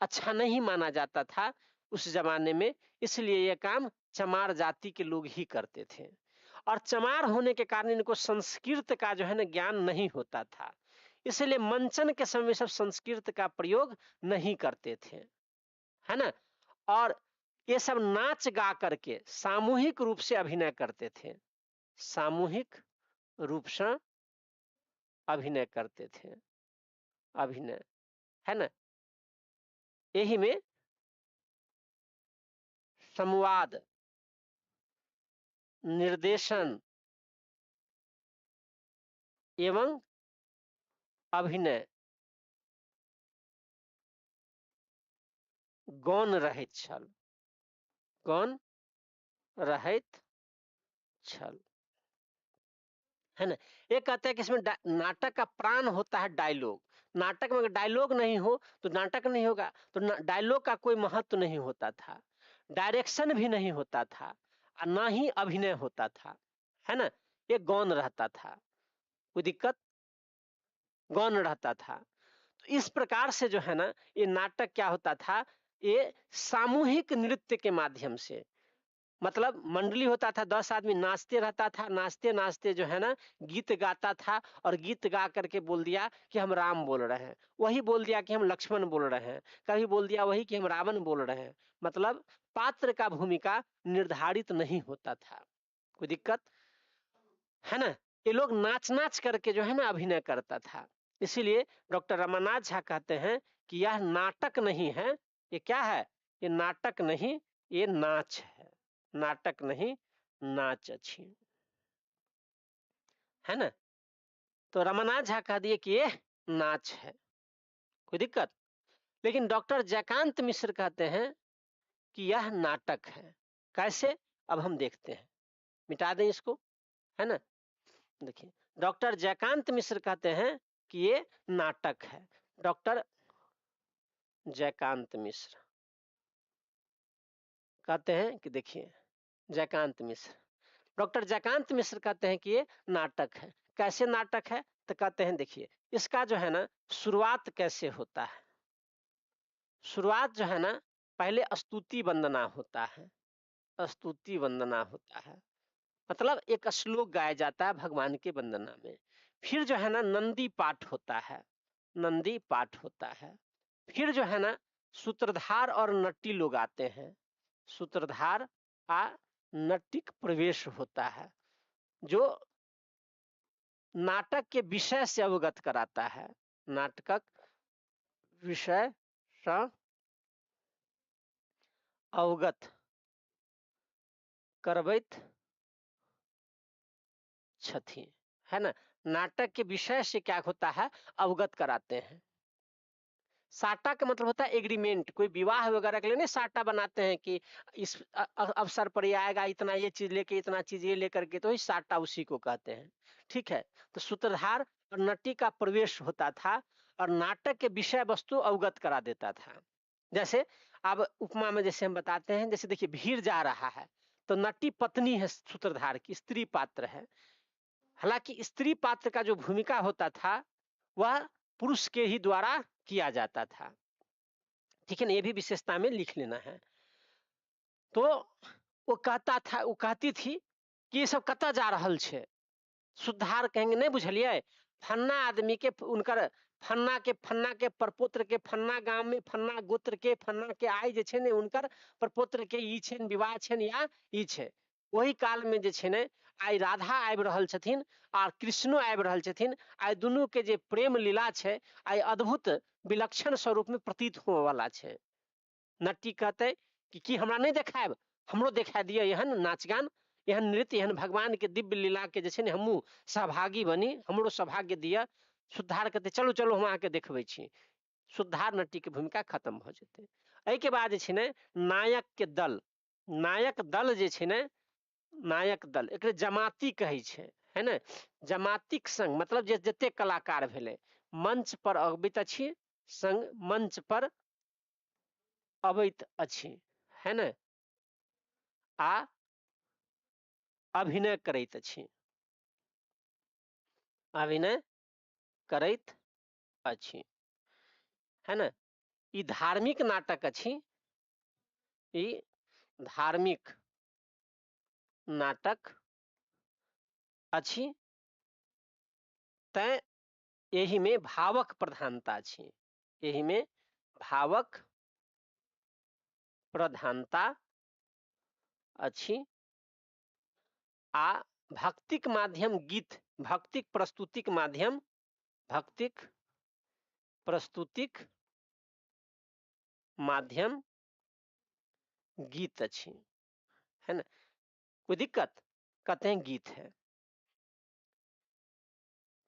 अच्छा नहीं माना जाता था उस जमाने में, इसलिए यह काम चमार जाति के लोग ही करते थे। और चमार होने के कारण इनको संस्कृत का जो है ना ज्ञान नहीं होता था, इसलिए मंचन के समय सब संस्कृत का प्रयोग नहीं करते थे, है ना। और ये सब नाच गा करके सामूहिक रूप से अभिनय करते थे, सामूहिक रूप से अभिनय करते थे, अभिनय, है ना। यही में संवाद, निर्देशन एवं अभिनय गौण रहैत छल, गौण रहैत छल, है ना। ये कहते हैं कि इसमें नाटक का प्राण होता है डायलॉग। नाटक में अगर डायलॉग नहीं हो तो नाटक नहीं होगा, तो डायलॉग का कोई महत्व नहीं होता था, डायरेक्शन भी नहीं होता था, और ना ही अभिनय होता था, है ना। ये गौण रहता था, कोई दिक्कत, गौण रहता था। तो इस प्रकार से जो है ना ये नाटक क्या होता था, ये सामूहिक नृत्य के माध्यम से, मतलब मंडली होता था, 10 आदमी नाचते रहता था, नाचते नाचते जो है ना गीत गाता था, और गीत गा करके बोल दिया कि हम राम बोल रहे हैं, वही बोल दिया कि हम लक्ष्मण बोल रहे हैं, कभी बोल दिया वही कि हम रावण बोल रहे हैं, मतलब पात्र का भूमिका निर्धारित नहीं होता था। कोई दिक्कत, है ना। ये लोग नाच नाच करके जो है ना अभिनय करता था। इसीलिए डॉक्टर रमानाथ झा कहते हैं कि यह नाटक नहीं है, ये क्या है, ये नाटक नहीं, ये नाच है, नाटक नहीं नाच अच्छी, है ना। तो रमानाथ झा कह दिए कि ये नाच है, कोई दिक्कत। लेकिन डॉक्टर जयकांत मिश्र कहते हैं कि यह नाटक है। कैसे, अब हम देखते हैं, मिटा दें इसको, है ना। देखिए डॉक्टर जयकांत मिश्र कहते हैं कि ये नाटक है। डॉक्टर जयकांत मिश्र कहते हैं कि देखिए जयकांत मिश्र, डॉक्टर जयकांत मिश्र कहते हैं कि ये नाटक है। कैसे नाटक है, तो कहते हैं देखिए इसका जो है ना शुरुआत कैसे होता है। शुरुआत जो है ना पहले स्तुति वंदना होता है, स्तुति वंदना होता है, मतलब एक श्लोक गाया जाता है भगवान के वंदना में। फिर जो है ना नंदी पाठ होता है, नंदी पाठ होता है। फिर जो है ना सूत्रधार और नटी लोग आते हैं, सूत्रधार आ नटिक प्रवेश होता है, जो नाटक के विषय से अवगत कराता है, नाटकक विषय से अवगत करबैत छथि, है ना। नाटक के विषय से क्या होता है, अवगत कराते हैं। साटा का मतलब होता है एग्रीमेंट, कोई विवाह वगैरह के लिए नहीं साटा बनाते हैं कि इस अवसर पर ये आएगा, इतना ये चीज लेके, इतना चीज ये लेकर के, तो ये साटा उसी को कहते हैं, ठीक है। तो सूत्रधार और नटी का प्रवेश होता था और नाटक के विषय वस्तु अवगत करा देता था। जैसे अब उपमा में जैसे हम बताते हैं, जैसे देखिए भीड़ जा रहा है तो नटी पत्नी है सूत्रधार की, स्त्री पात्र है। हालांकि स्त्री पात्र का जो भूमिका होता था वह पुरुष के ही द्वारा किया जाता था, ठीक है ना, ये भी विशेषता में लिख लेना है। तो वो कहता था, वो कहती थी कि ये सब कतऽ जा रहल छै, सुधार कहेंगे नहीं बुझलिए, फन्ना आदमी के उनकर फन्ना के परपोत्र के फन्ना गांव में फन्ना गोत्र के फन्ना के आइ जे छै ने उनकर परपोत्र के ई छनि विवाह छनि या ई छै। ओहि काल में जे छै ने आइ राधा आबि रहल छथिन आ कृष्णो आबि रहल छथिन, आइ दुनू के जे प्रेम लीला छै आइ अद्भुत विलक्षण स्वरूप में प्रतीत होए वाला छै। नटी कहते कि हमरा नहीं देखायब, हमरो देखा दिअ एहन नाच गान, एहन नृत्य, एहन भगवान के दिव्य लीला के जे छै ने हमहूँ सहभागी बनी, हमरो सौभाग्य दिअ। सुधार कहते चलू चलू हम अहाँके देखबै छी। सुधार नटी के भूमिका खत्म भऽ जेतै। एहिके बाद जे छै ने नायक के दल, नायक दल जे छै ने, नायक दल एकरे जमाती कहै छै, है ने। जमातीक संग मतलब जे जते कलाकार भेलै मंच पर अबैत अछि, संग मंच पर अबैत अछि, है ने, आ अभिनय करैत अछि, अभिनय करैत अछि, है ने। ई धार्मिक नाटक अछि, ई धार्मिक नाटक अछि, तैं एहि में भावक प्रधानता अछि, एहि में भावक प्रधानता अछि आ भक्तिक माध्यम गीत, भक्तिक प्रस्तुतिक माध्यम, भक्तिक प्रस्तुतिक माध्यम गीत अछि, है ना। कोई दिक्कत? कहते हैं गीत है।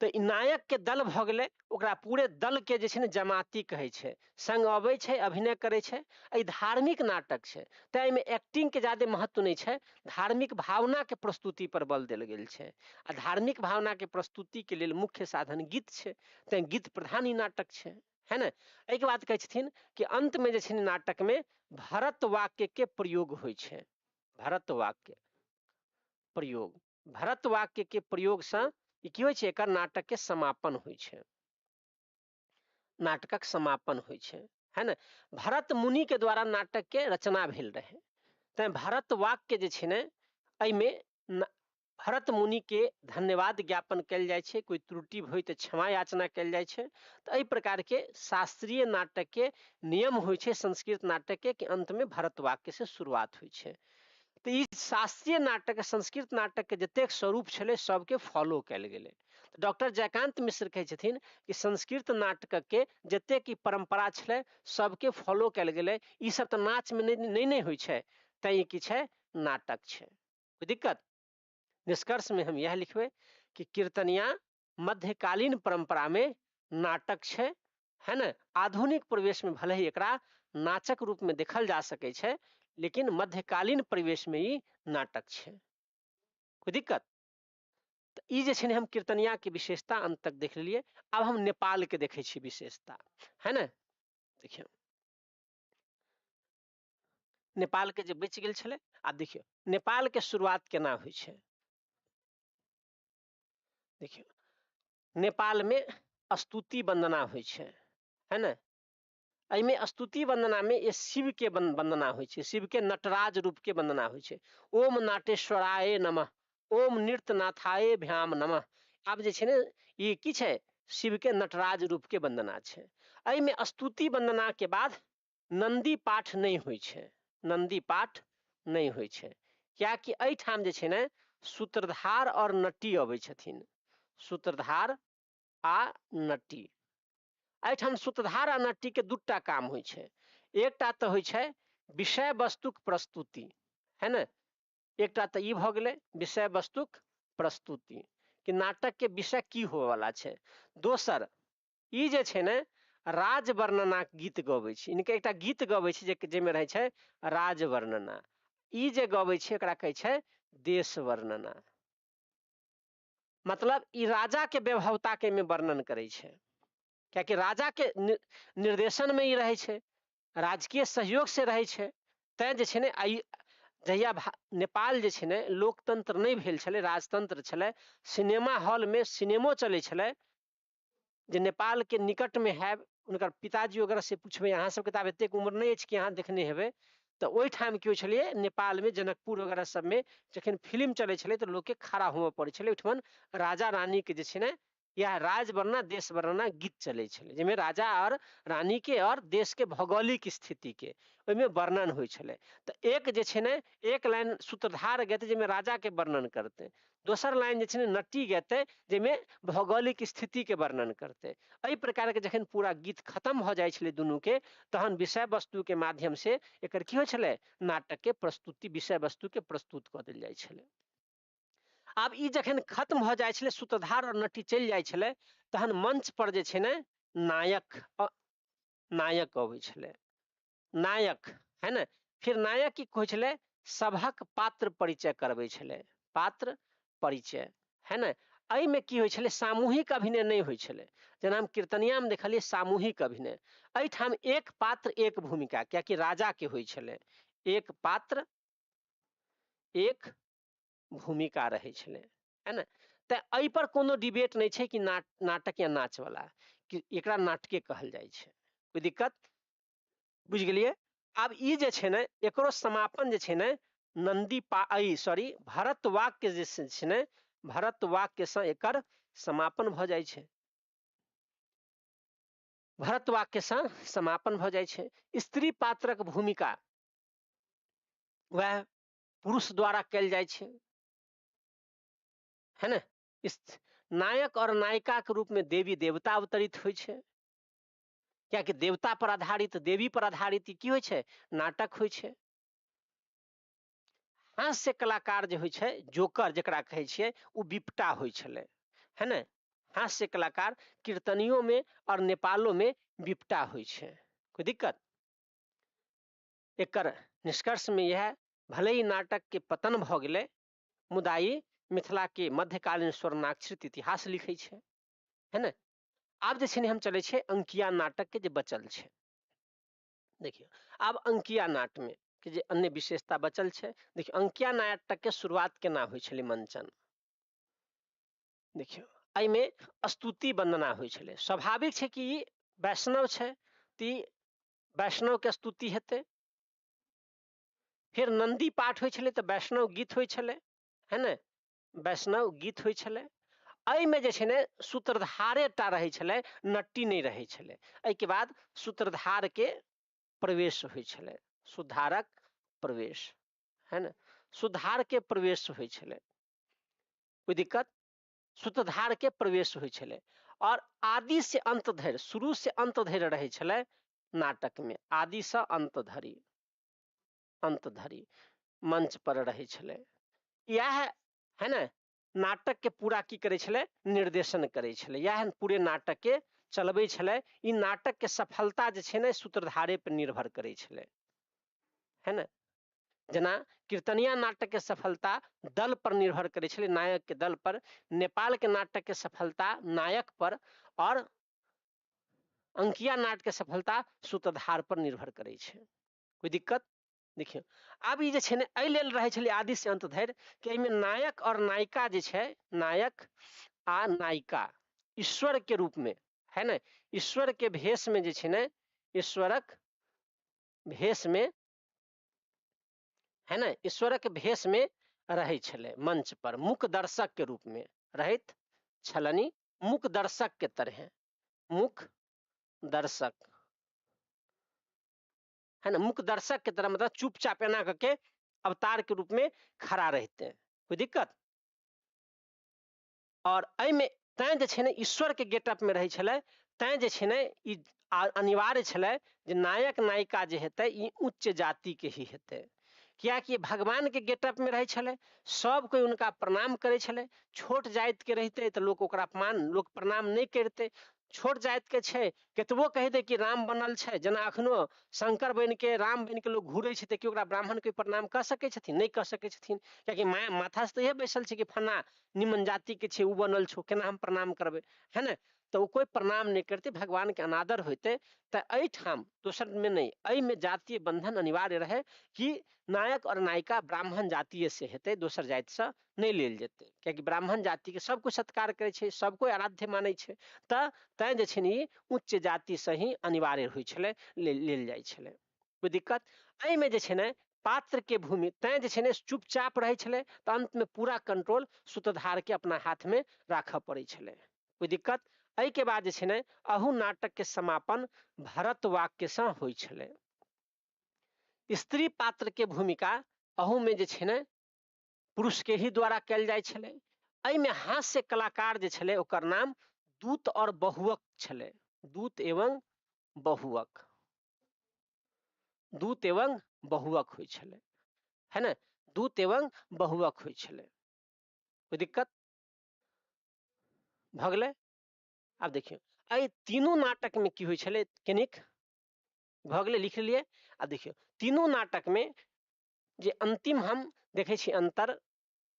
तो नायक के दल भ गेलै, ओकरा पूरे दल के जे छै ने जमाती कहै छै, संग अबै छै, अभिनय करै छै। ई धार्मिक नाटक छै, तैं एहिमे एक्टिंग के ज्यादा महत्व नहि छै, धार्मिक भावना के प्रस्तुति पर बल देल गेल छै। आ धार्मिक भावना के प्रस्तुति के लेल मुख्य साधन गीत छै, तैं गीत प्रधान ई नाटक छै, है ने। एहिके बाद कहै छथिन कि अंत में जे छै नाटक में भरत वाक्य के प्रयोग होइ छै, भरत वाक्य प्रयोग, भरत वाक्य के प्रयोग से की होइ छै, एकर नाटक के समापन होइ छै, नाटकक समापन होइ छै, है ने। भरत मुनि के द्वारा नाटक के रचना भेल रहे, तैं भरत वाक्य जे छै ने एहिमे भरत मुनि के धन्यवाद ज्ञापन कयल जाइ छै, कोई त्रुटि होइ तऽ क्षमा याचना कयल जाइ छै। तऽ एहि प्रकार के शास्त्रीय नाटक के नियम होइ छै संस्कृत नाटक के कि अंत में भरत वाक्य से शुरुआत होइ छै। तऽ ई शास्त्रीय नाटक संस्कृत नाटक के जतेक स्वरूप छलै सबके फॉलो कयल गेलै। तऽ डॉक्टर जयकांत मिश्र कहै छथिन कि संस्कृत नाटक के जतेक ई परंपरा छलै सबके फॉलो कयल गेलै। ई सब तऽ नाच में नहि नहि होइ छै, तैं ई की छै, नाटक छै। कोई दिक्कत? निष्कर्ष में हम यह लिखबै कि कीर्तनिया मध्यकालीन परंपरा में नाटक छै, है ने। आधुनिक परिवेश में भले ही एकरा नाचक रूप में देखल जा सकै छै, लेकिन मध्यकालीन परिवेश में ई नाटक छै। कोई दिक्कत? तऽ ई जे छै ने हम कीर्तनिया के विशेषता अंत तक देख लेलियै। आब हम नेपाल के देखै छी विशेषता, है ने। देखियौ नेपाल के जे बचि गेल छलै, आब देखियौ नेपाल के शुरुआत केना होइ छै। देखियौ नेपाल में स्तुति वंदना होइ छै, है ने। एहिमे स्तुति वंदना में ये शिव के वंदना होइ छै, शिव के नटराज रूप के वंदना होइ छै। ओम नाटेश्वराय नमः, ओम नृत्यनाथाय भ्याम नमः। आब जे छै ने ई की छै, शिव के नटराज रूप के वंदना छै। एहिमे स्तुति वंदना के बाद नंदी पाठ नहि होइ छै, नंदी पाठ नहि होइ छै, कियाकि एहिठाम जे छै ने सूत्रधार और नटी अबै छथिन, सूत्रधार आ नटी। एहिठाम सूत्रधार आ नटी के दूटा काम होइ छै। एकटा तऽ होइ छै विषय वस्तुक प्रस्तुति, है ने। एकटा तऽ ई भऽ गेलै विषय वस्तुक प्रस्तुति कि नाटक के विषय की होवला छै। दोसर ई जे छै ने राज वर्णना गीत गबै छै, इनके एकटा गीत गबै छै जाहिमे रहै छै राज वर्णना। ई जे गबै छै एकरा कहै छै देश वर्णना। मतलब ई राजा के वैभवता के में वर्णन करै छै, कियाकि राजा के निर्देशन में ई रहै छै, राजकीय सहयोग से रहै छै। तैं जे छै ने जहिया नेपाल जे छै ने लोकतंत्र नहि भेल छलै, राजतंत्र छलै, सिनेमा हॉल में सिनेमो चलै छलै। जे नेपाल के निकट में है उनकर पिताजी वगैरह से पूछबै, अहाँ सबके तऽ आब एतेक उम्र नहि अछि कि अहाँ देखने हेबै, तऽ ओहिठाम की होइ छलियै नेपाल में जनकपुर वगैरह सब में जखन फिल्म चलै छलै तऽ लोकके खड़ा होमय पड़ै छलै। ओहिठमन राजा रानी के जे छै ने यह राज वर्णना देश वर्णना गीत चलै छलै, जाहिमे राजा और रानी के और देश के भौगोलिक स्थिति के ओहिमे वर्णन होइ छलै। तऽ एक जे छै ने एक लाइन सूत्रधार गेतै जाहिमे राजा के वर्णन करतै, दोसर लाइन जे छै ने नटी गेतै जाहिमे भौगोलिक स्थिति के वर्णन करतै। एहि प्रकार के जखन पूरा गीत खत्म भऽ जाइ छलै दुनू के, तहन विषय वस्तु के माध्यम से एकर की होइ छलै, नाटक के प्रस्तुति, विषय वस्तु के प्रस्तुत कऽ देल जाइ छलै। आब ई जखन खत्म भऽ जाइ छलै, सूत्रधार और नटी चलि जाइ छलै, तहन मंच पर जे छै ने नायक नायक अबै छलै, नायक, है ने। फिर नायक की होइ छलै सभक पात्र परिचय करबै छलै, पात्र परिचय, है ने। एहिमे की होइ छलै, सामूहिक अभिनय नहि होइ छलै। जेना हम कीर्तनियामे देखलियै सामूहिक अभिनय, एहिठाम एक पात्र एक भूमिका, कियाकि राजा के होइ छलै, एक पात्र एक भूमिका रहै छलै, है ने। तऽ एहि पर कोनो डिबेट नहि छै कि नाटक या नाच वाला, कि एकरा नाटके कहल जाइ छै। कोइ दिक्कत? बुझि गेलियै? आब ई जे छै ने, एकरो समापन जे छै ने नंदी सॉरी भरत वाक्य जे छै ने, भरत वाक्यसँ एकर समापन भऽ जाइ छै, भरत वाक्यसँ समापन भऽ जाइ छै। स्त्री पात्रक भूमिका वएह पुरुष द्वारा कयल जाइ छै, है ने। नायक और नायिका के रूप में देवी देवता अवतरित होइ छै, कियाकि देवता पर आधारित, देवी पर आधारित की होइ छै, नाटक होइ छै। हास्य कलाकार जे होइ छै, जोकर जकरा कहै छियै, ओ विपटा होइ छलै, है ने। हास्य कलाकार कीर्तनियों में और नेपालो में विपटा होइ छै। कोई दिक्कत? एकर निष्कर्ष में यह, भले ही नाटक के पतन भऽ गेलै, मुदा ई मिथिला के मध्यकालीन स्वर्णाक्षरित इतिहास लिखै छै, है ने। आब जे छै ने हम चलै छै अंकिया नाटक के जे बचल छै। देखियौ आब अंकिया नाट में के जे अन्य विशेषता बचल छै। देखियौ अंकिया नाटक के शुरुआत केना होइ छलै मंचन। देखियौ एहिमे स्तुति वंदना होइ छलै। स्वाभाविक छै कि ई वैष्णव छै तऽ ई वैष्णव के स्तुति हेतै। फेर नंदी पाठ होइ छलै तऽ वैष्णव गीत होइ छलै, है ने, वैष्णव गीत होइ छलै। एहिमे जे छै ने सूत्रधारे टा रहै छलै, नट्टी नहि रहै छलै। एहिके बाद सूत्रधार के प्रवेश होइ छलै, सुधारक प्रवेश, है ने, सुधार के प्रवेश होइ छलै। कोई दिक्कत? सूत्रधार के प्रवेश होइ छलै और आदि से अंत धरि, शुरू से अंत धरि रहै छलै नाटक में, आदि से अंत धरि, अंत धरि मंच पर रहै छलै। इएह है ने नाटक के पूरा की करै छलै, निर्देशन करै छलै। इएह पूरे नाटक के चलबै छलै। ई नाटक के सफलता जे छै ने सूत्रधारे पर निर्भर करै छलै, है ने। जेना कीर्तनिया नाटक के सफलता दल पर निर्भर करै छलै, नायक के दल पर। नेपाल के नाटक के सफलता नायक पर और अंकिया नाटक के सफलता सूत्रधार पर निर्भर करै छै। कोई दिक्कत? देखियौ आब ई जे छै ने एहि लेल रहै छलै आदि से अंत धरि कि एहिमे नायक और नायिका जे छै, नायक आ नायिका ईश्वर के रूप में, है ने, ईश्वर के भेष में जे छै ने, ईश्वरक भेष में, है ने, ईश्वरक भेष में रहै छलै मंच पर, मूक दर्शक के रूप में रहैत छलनि, मूक दर्शक के तरह, मूक दर्शक, है ना, मूक दर्शक के तरह, मतलब चुपचाप एना करके अवतार के रूप में खड़ा रहते हैं। कोई दिक्कत? और एहिमे तैं जे छै ने ईश्वर के गेटअप में रहै छलै, तैं जे छै ने ई अनिवार्य छलै जे नायक नायिका जे हेतै ई उच्च जाति के ही हेतै, कियाकि भगवान के गेटअप में रहै छलै, सब कोइ हुनका प्रणाम करै छलै। छोट जाति के रहितै तऽ लोक ओकरा अपमान, लोक प्रणाम नहि करितै। छोट जाति के छै कतबो कहि दे कि राम बनल छै, जेना अखनो शंकर बनि के राम बनि के लोग घूरै छै तऽ की ओकरा ब्राह्मण के प्रणाम कऽ सकै छथिन? नहि कऽ सकै छथिन, कियाकि माथा से तऽ इएह बैसल छै कि फन्ना निमन जाति के छै, ओ बनल छौ, केना हम प्रणाम करबै, है ने। तऽ ओ कोइ प्रणाम नहि करतै, भगवान के अनादर होइतै। तऽ एहिठाम दोसर में नहि, एहिमे जातीय बंधन अनिवार्य रहै कि नायक और नायिका ब्राह्मण जातीय से हेतै, दोसर जाति से नहि लेल जेतै, कियाकि ब्राह्मण जाति के सब कोइ सत्कार करै छै, सब कोइ आराध्य मानै छै। तऽ तैं जे छै ने ई उच्च जाति से ही अनिवार्य होइ छलै, लेल जाइ छलै। कोइ दिक्कत? एहिमे जे छै ने पात्र के भूमि, तैं जे छै ने चुपचाप रहै छलै, तऽ अंत में पूरा कंट्रोल सूत्रधार के अपना हाथ में राखऽ पड़ै छलै। कोइ दिक्कत? एहि के बाद जे छै ने अहू नाटक के समापन भरत वाक्य से होइ छलै। स्त्री पात्र के भूमिका अहू में जे छै ने पुरुष के ही द्वारा कयल जाइ छलै। एहिमे हास्य कलाकार जे छलै ओकर नाम दूत और बहुअक छलै, दूत एवं बहुअक, दूत एवं बहुअक होइ छलै, है ने, दूत एवं बहुअक होइ छलै। कोई दिक्कत भऽ गेलै? आब देखियौ एहि तीनू नाटक में की होइ छलै, कनिक भऽ गेलै, लिख लेलियै। आब देखियौ तीनू नाटक में जे अंतिम हम देखै छी अंतर,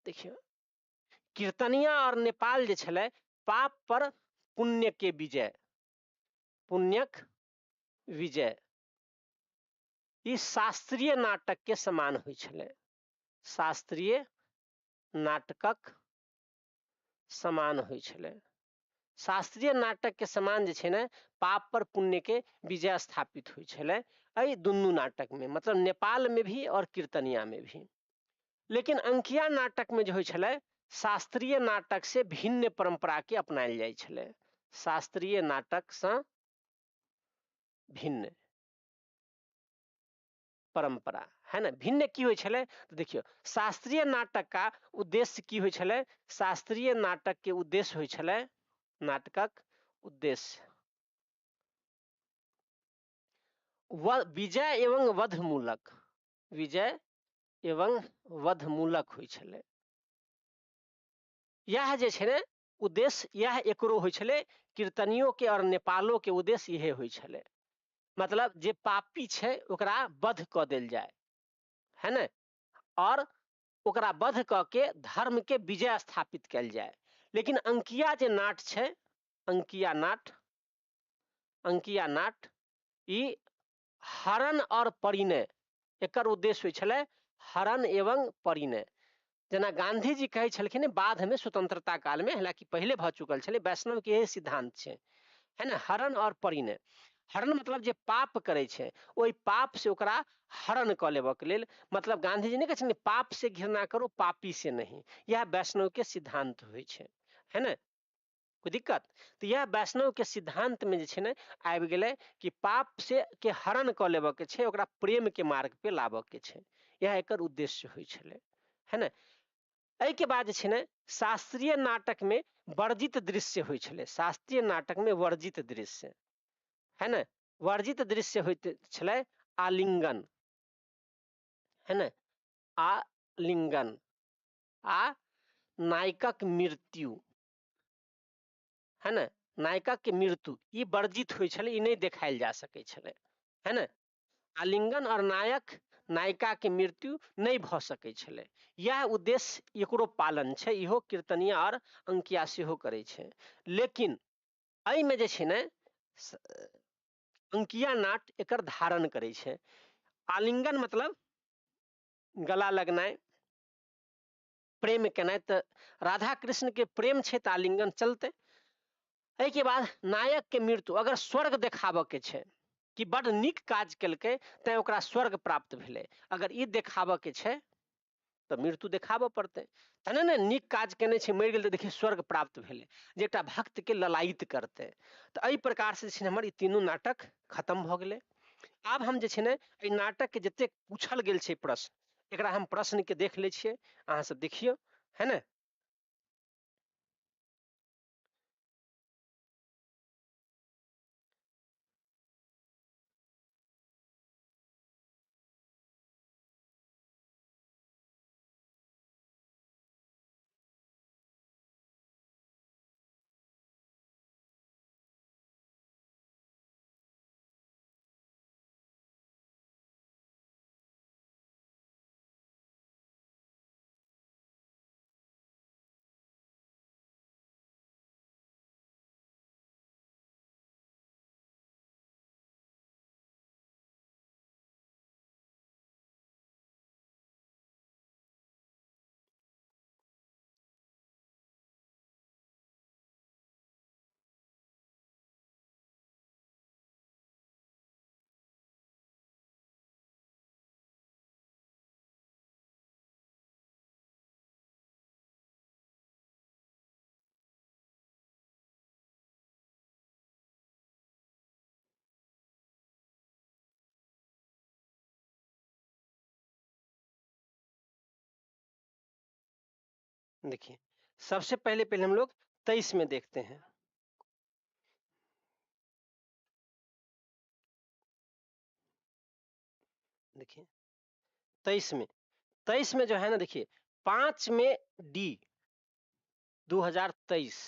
देखियौ कीर्तनिया और नेपाल जे छलै पाप पर पुण्य के विजय, पुण्यक विजय, ई शास्त्रीय नाटक के समान होइ छलै, शास्त्रीय नाटकक समान होइ छलै। शास्त्रीय नाटक के समान जे छै ने पाप पर पुण्य के विजय स्थापित होइ छलै एहि दुनू नाटक में, मतलब नेपाल में भी और कीर्तनिया में भी। लेकिन अंकिया नाटक में जे होइ छलै शास्त्रीय नाटक से भिन्न परंपरा के अपनायल जाइ छलै, शास्त्रीय नाटक से भिन्न परंपरा, है ना। भिन्न की होइ छलै तो देखियौ शास्त्रीय नाटक का उद्देश्य की होइ छलै, शास्त्रीय नाटक के उद्देश्य होइ छलै, नाटकक उद्देश्य विजय एवं वधमूलक, विजय एवं वधमूलक होइ छलै। यह जे छै ने उद्देश्य, यह एकरो होइ छलै, कीर्तनियो के और नेपालो के उद्देश्य इहे होइ छलै, मतलब जे पापी छै ओकरा वध कऽ देल जाय, है ने, और ओकरा वध कऽ के धर्म के विजय स्थापित कयल जाय। लेकिन अंकिया जे नाट छै, अंकिया नाट, अंकिया नाट ई हरण और परिणय, एकर उद्देश्य होइ छलै हरण एवं परिणय। जेना गांधी जी कहै छलखिन बाद में स्वतंत्रता काल में, हालांकि पहिले भऽ चुकल छलै, वैष्णव के यही सिद्धांत छै, है ना, हरण और परिणय। हरण मतलब जे पाप करै छै ओहि पाप से ओकरा हरण कऽ लेबऽ के लेल, मतलब गांधी जी नहि कहै छथिन पाप से घृणा करो पापी से नहीं, यह वैष्णव के सिद्धांत होइ छै, है ना, कोई दिक्कत? तो यह वैष्णव के सिद्धांत में जे छै ने आबि गेलै कि पाप से के हरण कऽ लेबऽ के छै, ओकरा प्रेम के मार्ग पे लाबऽ के छै, यह एकर उद्देश्य होइ छलै, है ना। एहि के बाद जे छै ने शास्त्रीय नाटक में वर्जित दृश्य होइ छलै, शास्त्रीय नाटक में वर्जित दृश्य, है ना, वर्जित दृश्य होइत छलै आलिंगन, है ना, आलिंगन आ नायकक मृत्यु, है ना, नायकक के मृत्यु ई वर्जित होइ छलै, ई नहि देखायल जा सकै छलै, है ना। आलिंगन और नायक नायिका के मृत्यु नहि भऽ सकै छलै, यह उद्देश्य एकरो पालन छै, इहो कीर्तनिया और अंकिया सेहो करै छै। लेकिन एहिमे जे छै ने अंकिया नाट एकर धारण करै छै। आलिंगन मतलब गला लगनाइ, प्रेम केनाइ, तऽ राधा कृष्ण के प्रेम छै तऽ आलिंगन चलतै। एहिके बाद नायक के मृत्यु, अगर स्वर्ग देखाबऽ के छै कि बड नीक काज केलकै तैं ओकरा स्वर्ग प्राप्त भेलै, अगर ई देखाबऽ के छै तऽ मृत्यु देखाबऽ पड़तै, तहने ने नीक काज केने छै मरि गेल तऽ देखियौ स्वर्ग प्राप्त भेलै, जे एकटा भक्त के ललायित करतै। तऽ एहि प्रकार से जे छै हमर ई तीनू नाटक खत्म भऽ गेलै। आब हम जे छै ने एहि नाटक के जतेक पूछल गेल छै प्रश्न, एकरा हम प्रश्न के देख लै छियै, अहाँ सब देखियौ, है ने। देखिए सबसे पहले पहले हम लोग 23 में देखते हैं। देखिए 23 में जो है ना, देखिए 5 में डी 2023,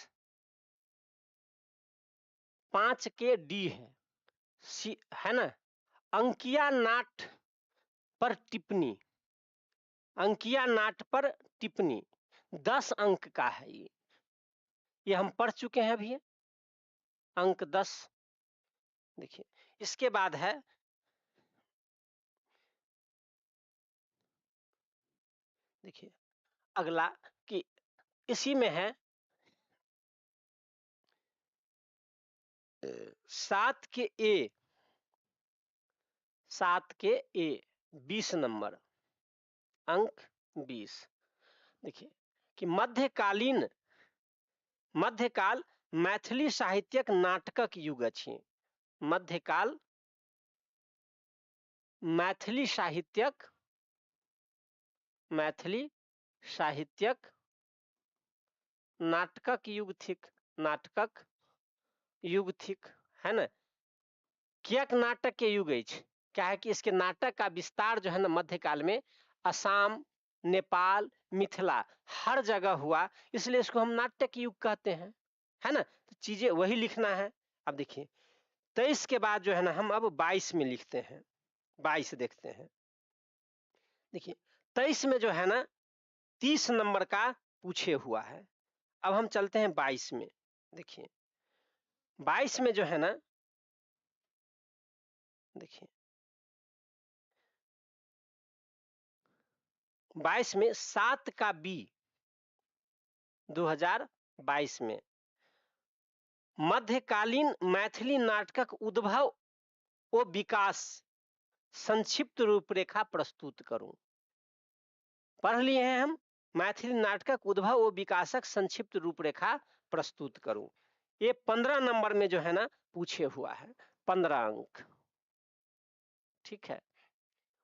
5 के डी है, सी है ना, अंकिया नाट पर टिप्पणी, अंकिया नाट पर टिप्पणी, 10 अंक का है ये हम पढ़ चुके हैं अभी, अंक 10। देखिए इसके बाद है, देखिए अगला कि इसी में है 7 के ए, 7 के ए 20 नंबर, अंक 20। देखिए कि मध्यकालीन, मध्यकाल मैथिली साहित्यक नाटकक युग अछि। मध्यकाल मैथिली साहित्यक, मैथिली साहित्यक नाटकक युग थिक, नाटकक युग थिक, है ना। कियक नाटक के युग अछि? क्या है कि इसके नाटक का विस्तार जो है ना मध्यकाल में असम, नेपाल, मिथिला हर जगह हुआ, इसलिए इसको हम नाटक युग कहते हैं, है ना। तो चीजें वही लिखना है। अब देखिए 23 के बाद जो है ना हम अब 22 में लिखते हैं, 22 देखते हैं। देखिए 23 में जो है ना 30 नंबर का पूछे हुआ है। अब हम चलते हैं 22 में। देखिए 22 में जो है ना, देखिए 22 में 7 का बी 2022 में मध्यकालीन मैथिली नाटकक उद्भव ओ विकास संक्षिप्त रूपरेखा प्रस्तुत करूं। पढ़ लिए हैं हम, मैथिली नाटकक उद्भव ओ विकासक संक्षिप्त रूपरेखा प्रस्तुत करूं। ये 15 नंबर में जो है ना पूछे हुआ है, 15 अंक, ठीक है।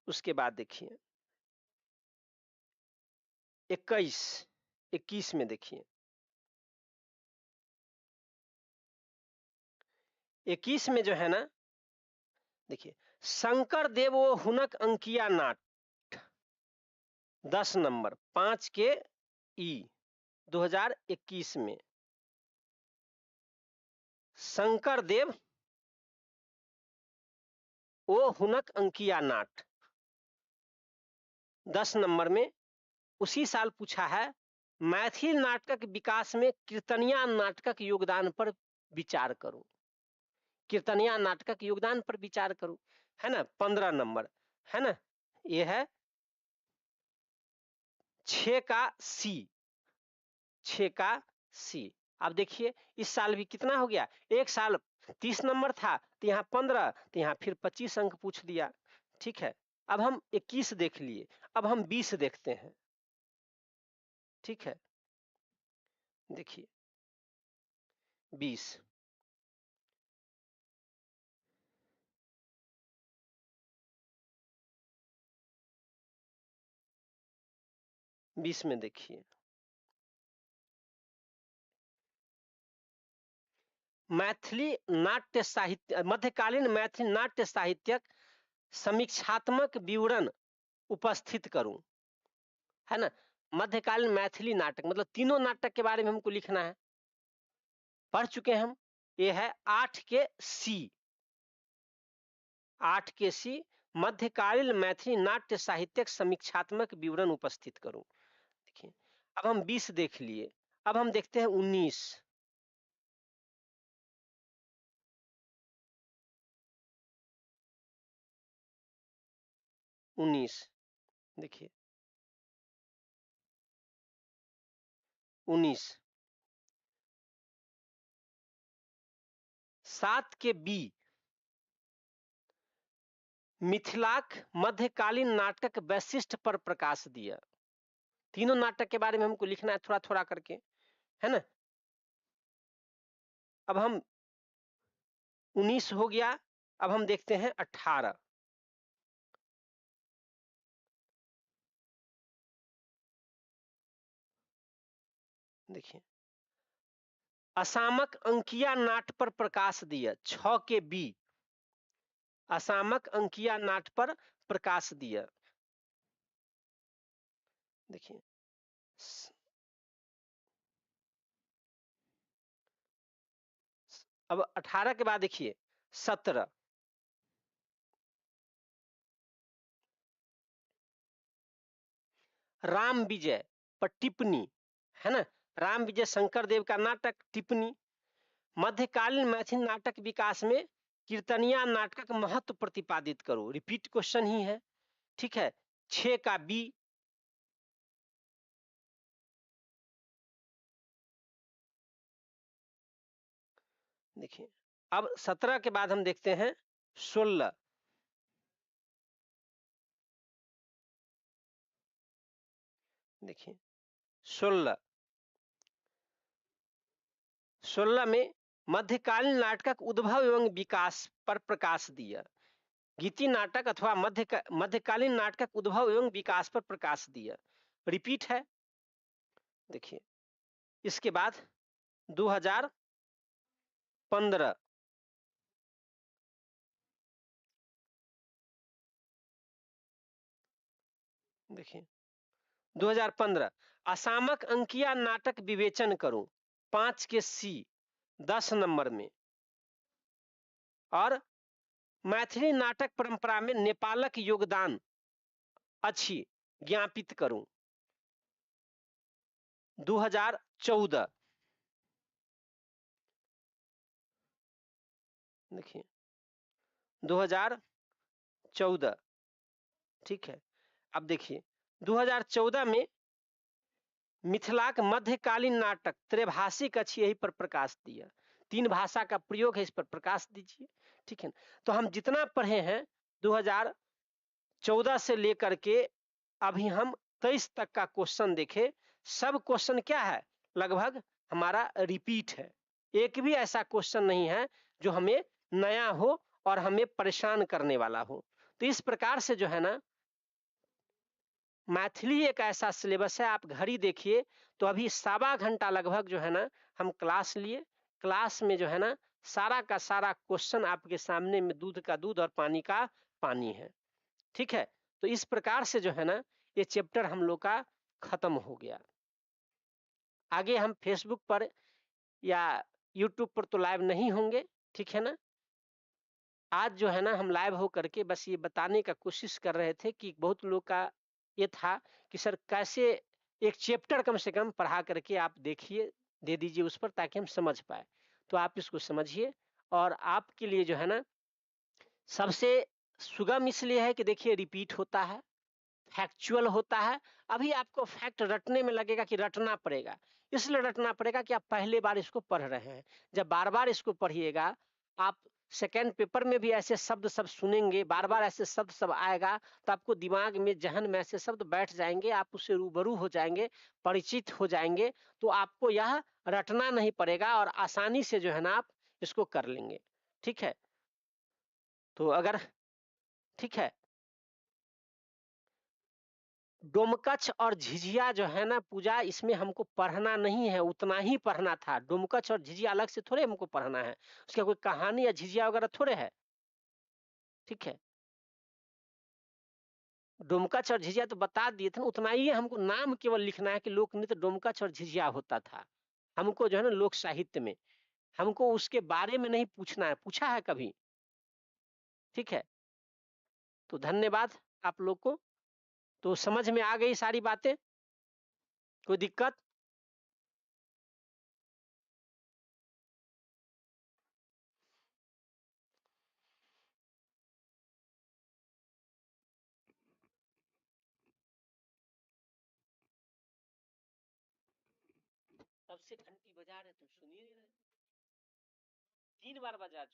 उसके बाद देखिए 21 में देखिए 21 में जो है ना, देखिए शंकर देव ओ हुनक अंकिया नाट 10 नंबर 5 के ई 2021 में शंकर देव ओ हुनक अंकिया नाट 10 नंबर में उसी साल पूछा है, मैथिली नाटकक विकास में कीर्तनिया नाटकक योगदान पर विचार करो। कीर्तनिया नाटकक योगदान पर विचार करो, है ना। 15 नंबर है ना, ये है 6 का सी, 6 का सी। अब देखिए इस साल भी कितना हो गया, एक साल 30 नंबर था तो यहाँ 15, तो यहाँ फिर 25 अंक पूछ दिया, ठीक है। अब हम 21 देख लिए, अब हम 20 देखते हैं, ठीक है। देखिए 20, 20 में देखिए मैथिली नाट्य साहित्य, मध्यकालीन मैथिली नाट्य साहित्यक समीक्षात्मक विवरण उपस्थित करूं, है ना। मध्यकालीन मैथिली नाटक मतलब तीनों नाटक के बारे में हमको लिखना है, पढ़ चुके हैं हम। ये है 8 के सी, 8 के सी मध्यकालीन मैथिली नाट्य साहित्यक समीक्षात्मक विवरण उपस्थित करूं। देखिए अब हम 20 देख लिए, अब हम देखते हैं 19। देखिए 19 7 के बी मिथिलाक मध्यकालीन नाटक वैशिष्ट पर प्रकाश दिया। तीनों नाटक के बारे में हमको लिखना है थोड़ा थोड़ा करके, है ना। अब हम 19 हो गया, अब हम देखते हैं 18। देखिए असामक अंकिया नाट पर प्रकाश दिया, 6 के बी असामक अंकिया नाट पर प्रकाश दिया। देखिए अब 18 के बाद देखिए 17। राम विजय पर टिप्पणी, है ना, राम विजय शंकर देव का नाटक टिप्पणी। मध्यकालीन मैथिली नाटक विकास में कीर्तनिया नाटक महत्व प्रतिपादित करो, रिपीट क्वेश्चन ही है, ठीक है, 6 का बी। देखिए अब 17 के बाद हम देखते हैं 16। देखिए 16 में मध्यकालीन नाटकक उद्भव एवं विकास पर प्रकाश दिया। गीति नाटक अथवा मध्यकालीन नाटकक उद्भव एवं विकास पर प्रकाश दिया, रिपीट है। देखिए इसके बाद 2015, देखिए 2015 असामक अंकिया नाटक विवेचन करो, 5 के सी, 10 नंबर में। और मैथिली नाटक परंपरा में नेपालक योगदान अछि ज्ञापित करूं, 2014। देखिए 2014, ठीक है। अब देखिए 2014 में मिथिलाक मध्यकालीन नाटक त्रैभाषिक अछि, यही पर प्रकाश दिया। 3 भाषा का प्रयोग है, इस पर प्रकाश दीजिए, ठीक है। तो हम जितना पढ़े हैं 2014 से लेकर के अभी हम 23 तक का क्वेश्चन देखे, सब क्वेश्चन क्या है, लगभग हमारा रिपीट है। एक भी ऐसा क्वेश्चन नहीं है जो हमें नया हो और हमें परेशान करने वाला हो। तो इस प्रकार से जो है ना, मैथिली एक ऐसा सिलेबस है, आप घड़ी देखिए तो अभी 1.25 घंटा लगभग जो है ना हम क्लास लिए। क्लास में जो है ना सारा का सारा क्वेश्चन आपके सामने में दूध का दूध और पानी का पानी है, ठीक है। तो इस प्रकार से जो है ना ये चैप्टर हम लोग का खत्म हो गया। आगे हम फेसबुक पर या यूट्यूब पर तो लाइव नहीं होंगे, ठीक है ना। आज जो है ना हम लाइव हो करके बस ये बताने का कोशिश कर रहे थे कि बहुत लोग का ये था कि सर कैसे एक चैप्टर कम से कम पढ़ा करके आप देखिए, दे दीजिए उस पर, ताकि हम समझ पाए। तो आप इसको समझिए, और आपके लिए जो है ना सबसे सुगम इसलिए है कि देखिए रिपीट होता है, फैक्चुअल होता है। अभी आपको फैक्ट रटने में लगेगा कि रटना पड़ेगा, इसलिए रटना पड़ेगा कि आप पहले बार इसको पढ़ रहे हैं। जब बार बार इसको पढ़िएगा, आप सेकेंड पेपर में भी ऐसे शब्द सब सुनेंगे, बार बार ऐसे शब्द सब आएगा, तो आपको दिमाग में, जहन में ऐसे शब्द बैठ जाएंगे, आप उससे रूबरू हो जाएंगे, परिचित हो जाएंगे, तो आपको यह रटना नहीं पड़ेगा और आसानी से जो है ना आप इसको कर लेंगे, ठीक है। तो अगर ठीक है, डोमकच और झिझिया जो है ना पूजा, इसमें हमको पढ़ना नहीं है, उतना ही पढ़ना था। डोमकच और झिझिया अलग से थोड़े हमको पढ़ना है, उसका कोई कहानी या झिझिया वगैरह थोड़े है, ठीक है। डोमकच और झिझिया तो बता दिए थे ना, उतना ही हमको नाम केवल लिखना है कि लोक नृत्य डोमकच और झिझिया होता था। हमको जो है ना लोक साहित्य में हमको उसके बारे में नहीं पूछना है, पूछा है कभी, ठीक है। तो धन्यवाद आप लोग को। तो समझ में आ गई सारी बातें, कोई दिक्कत? तब से घंटी बजा रहे, तुम सुन ही नहीं रहे, 3 बार बजा चुके।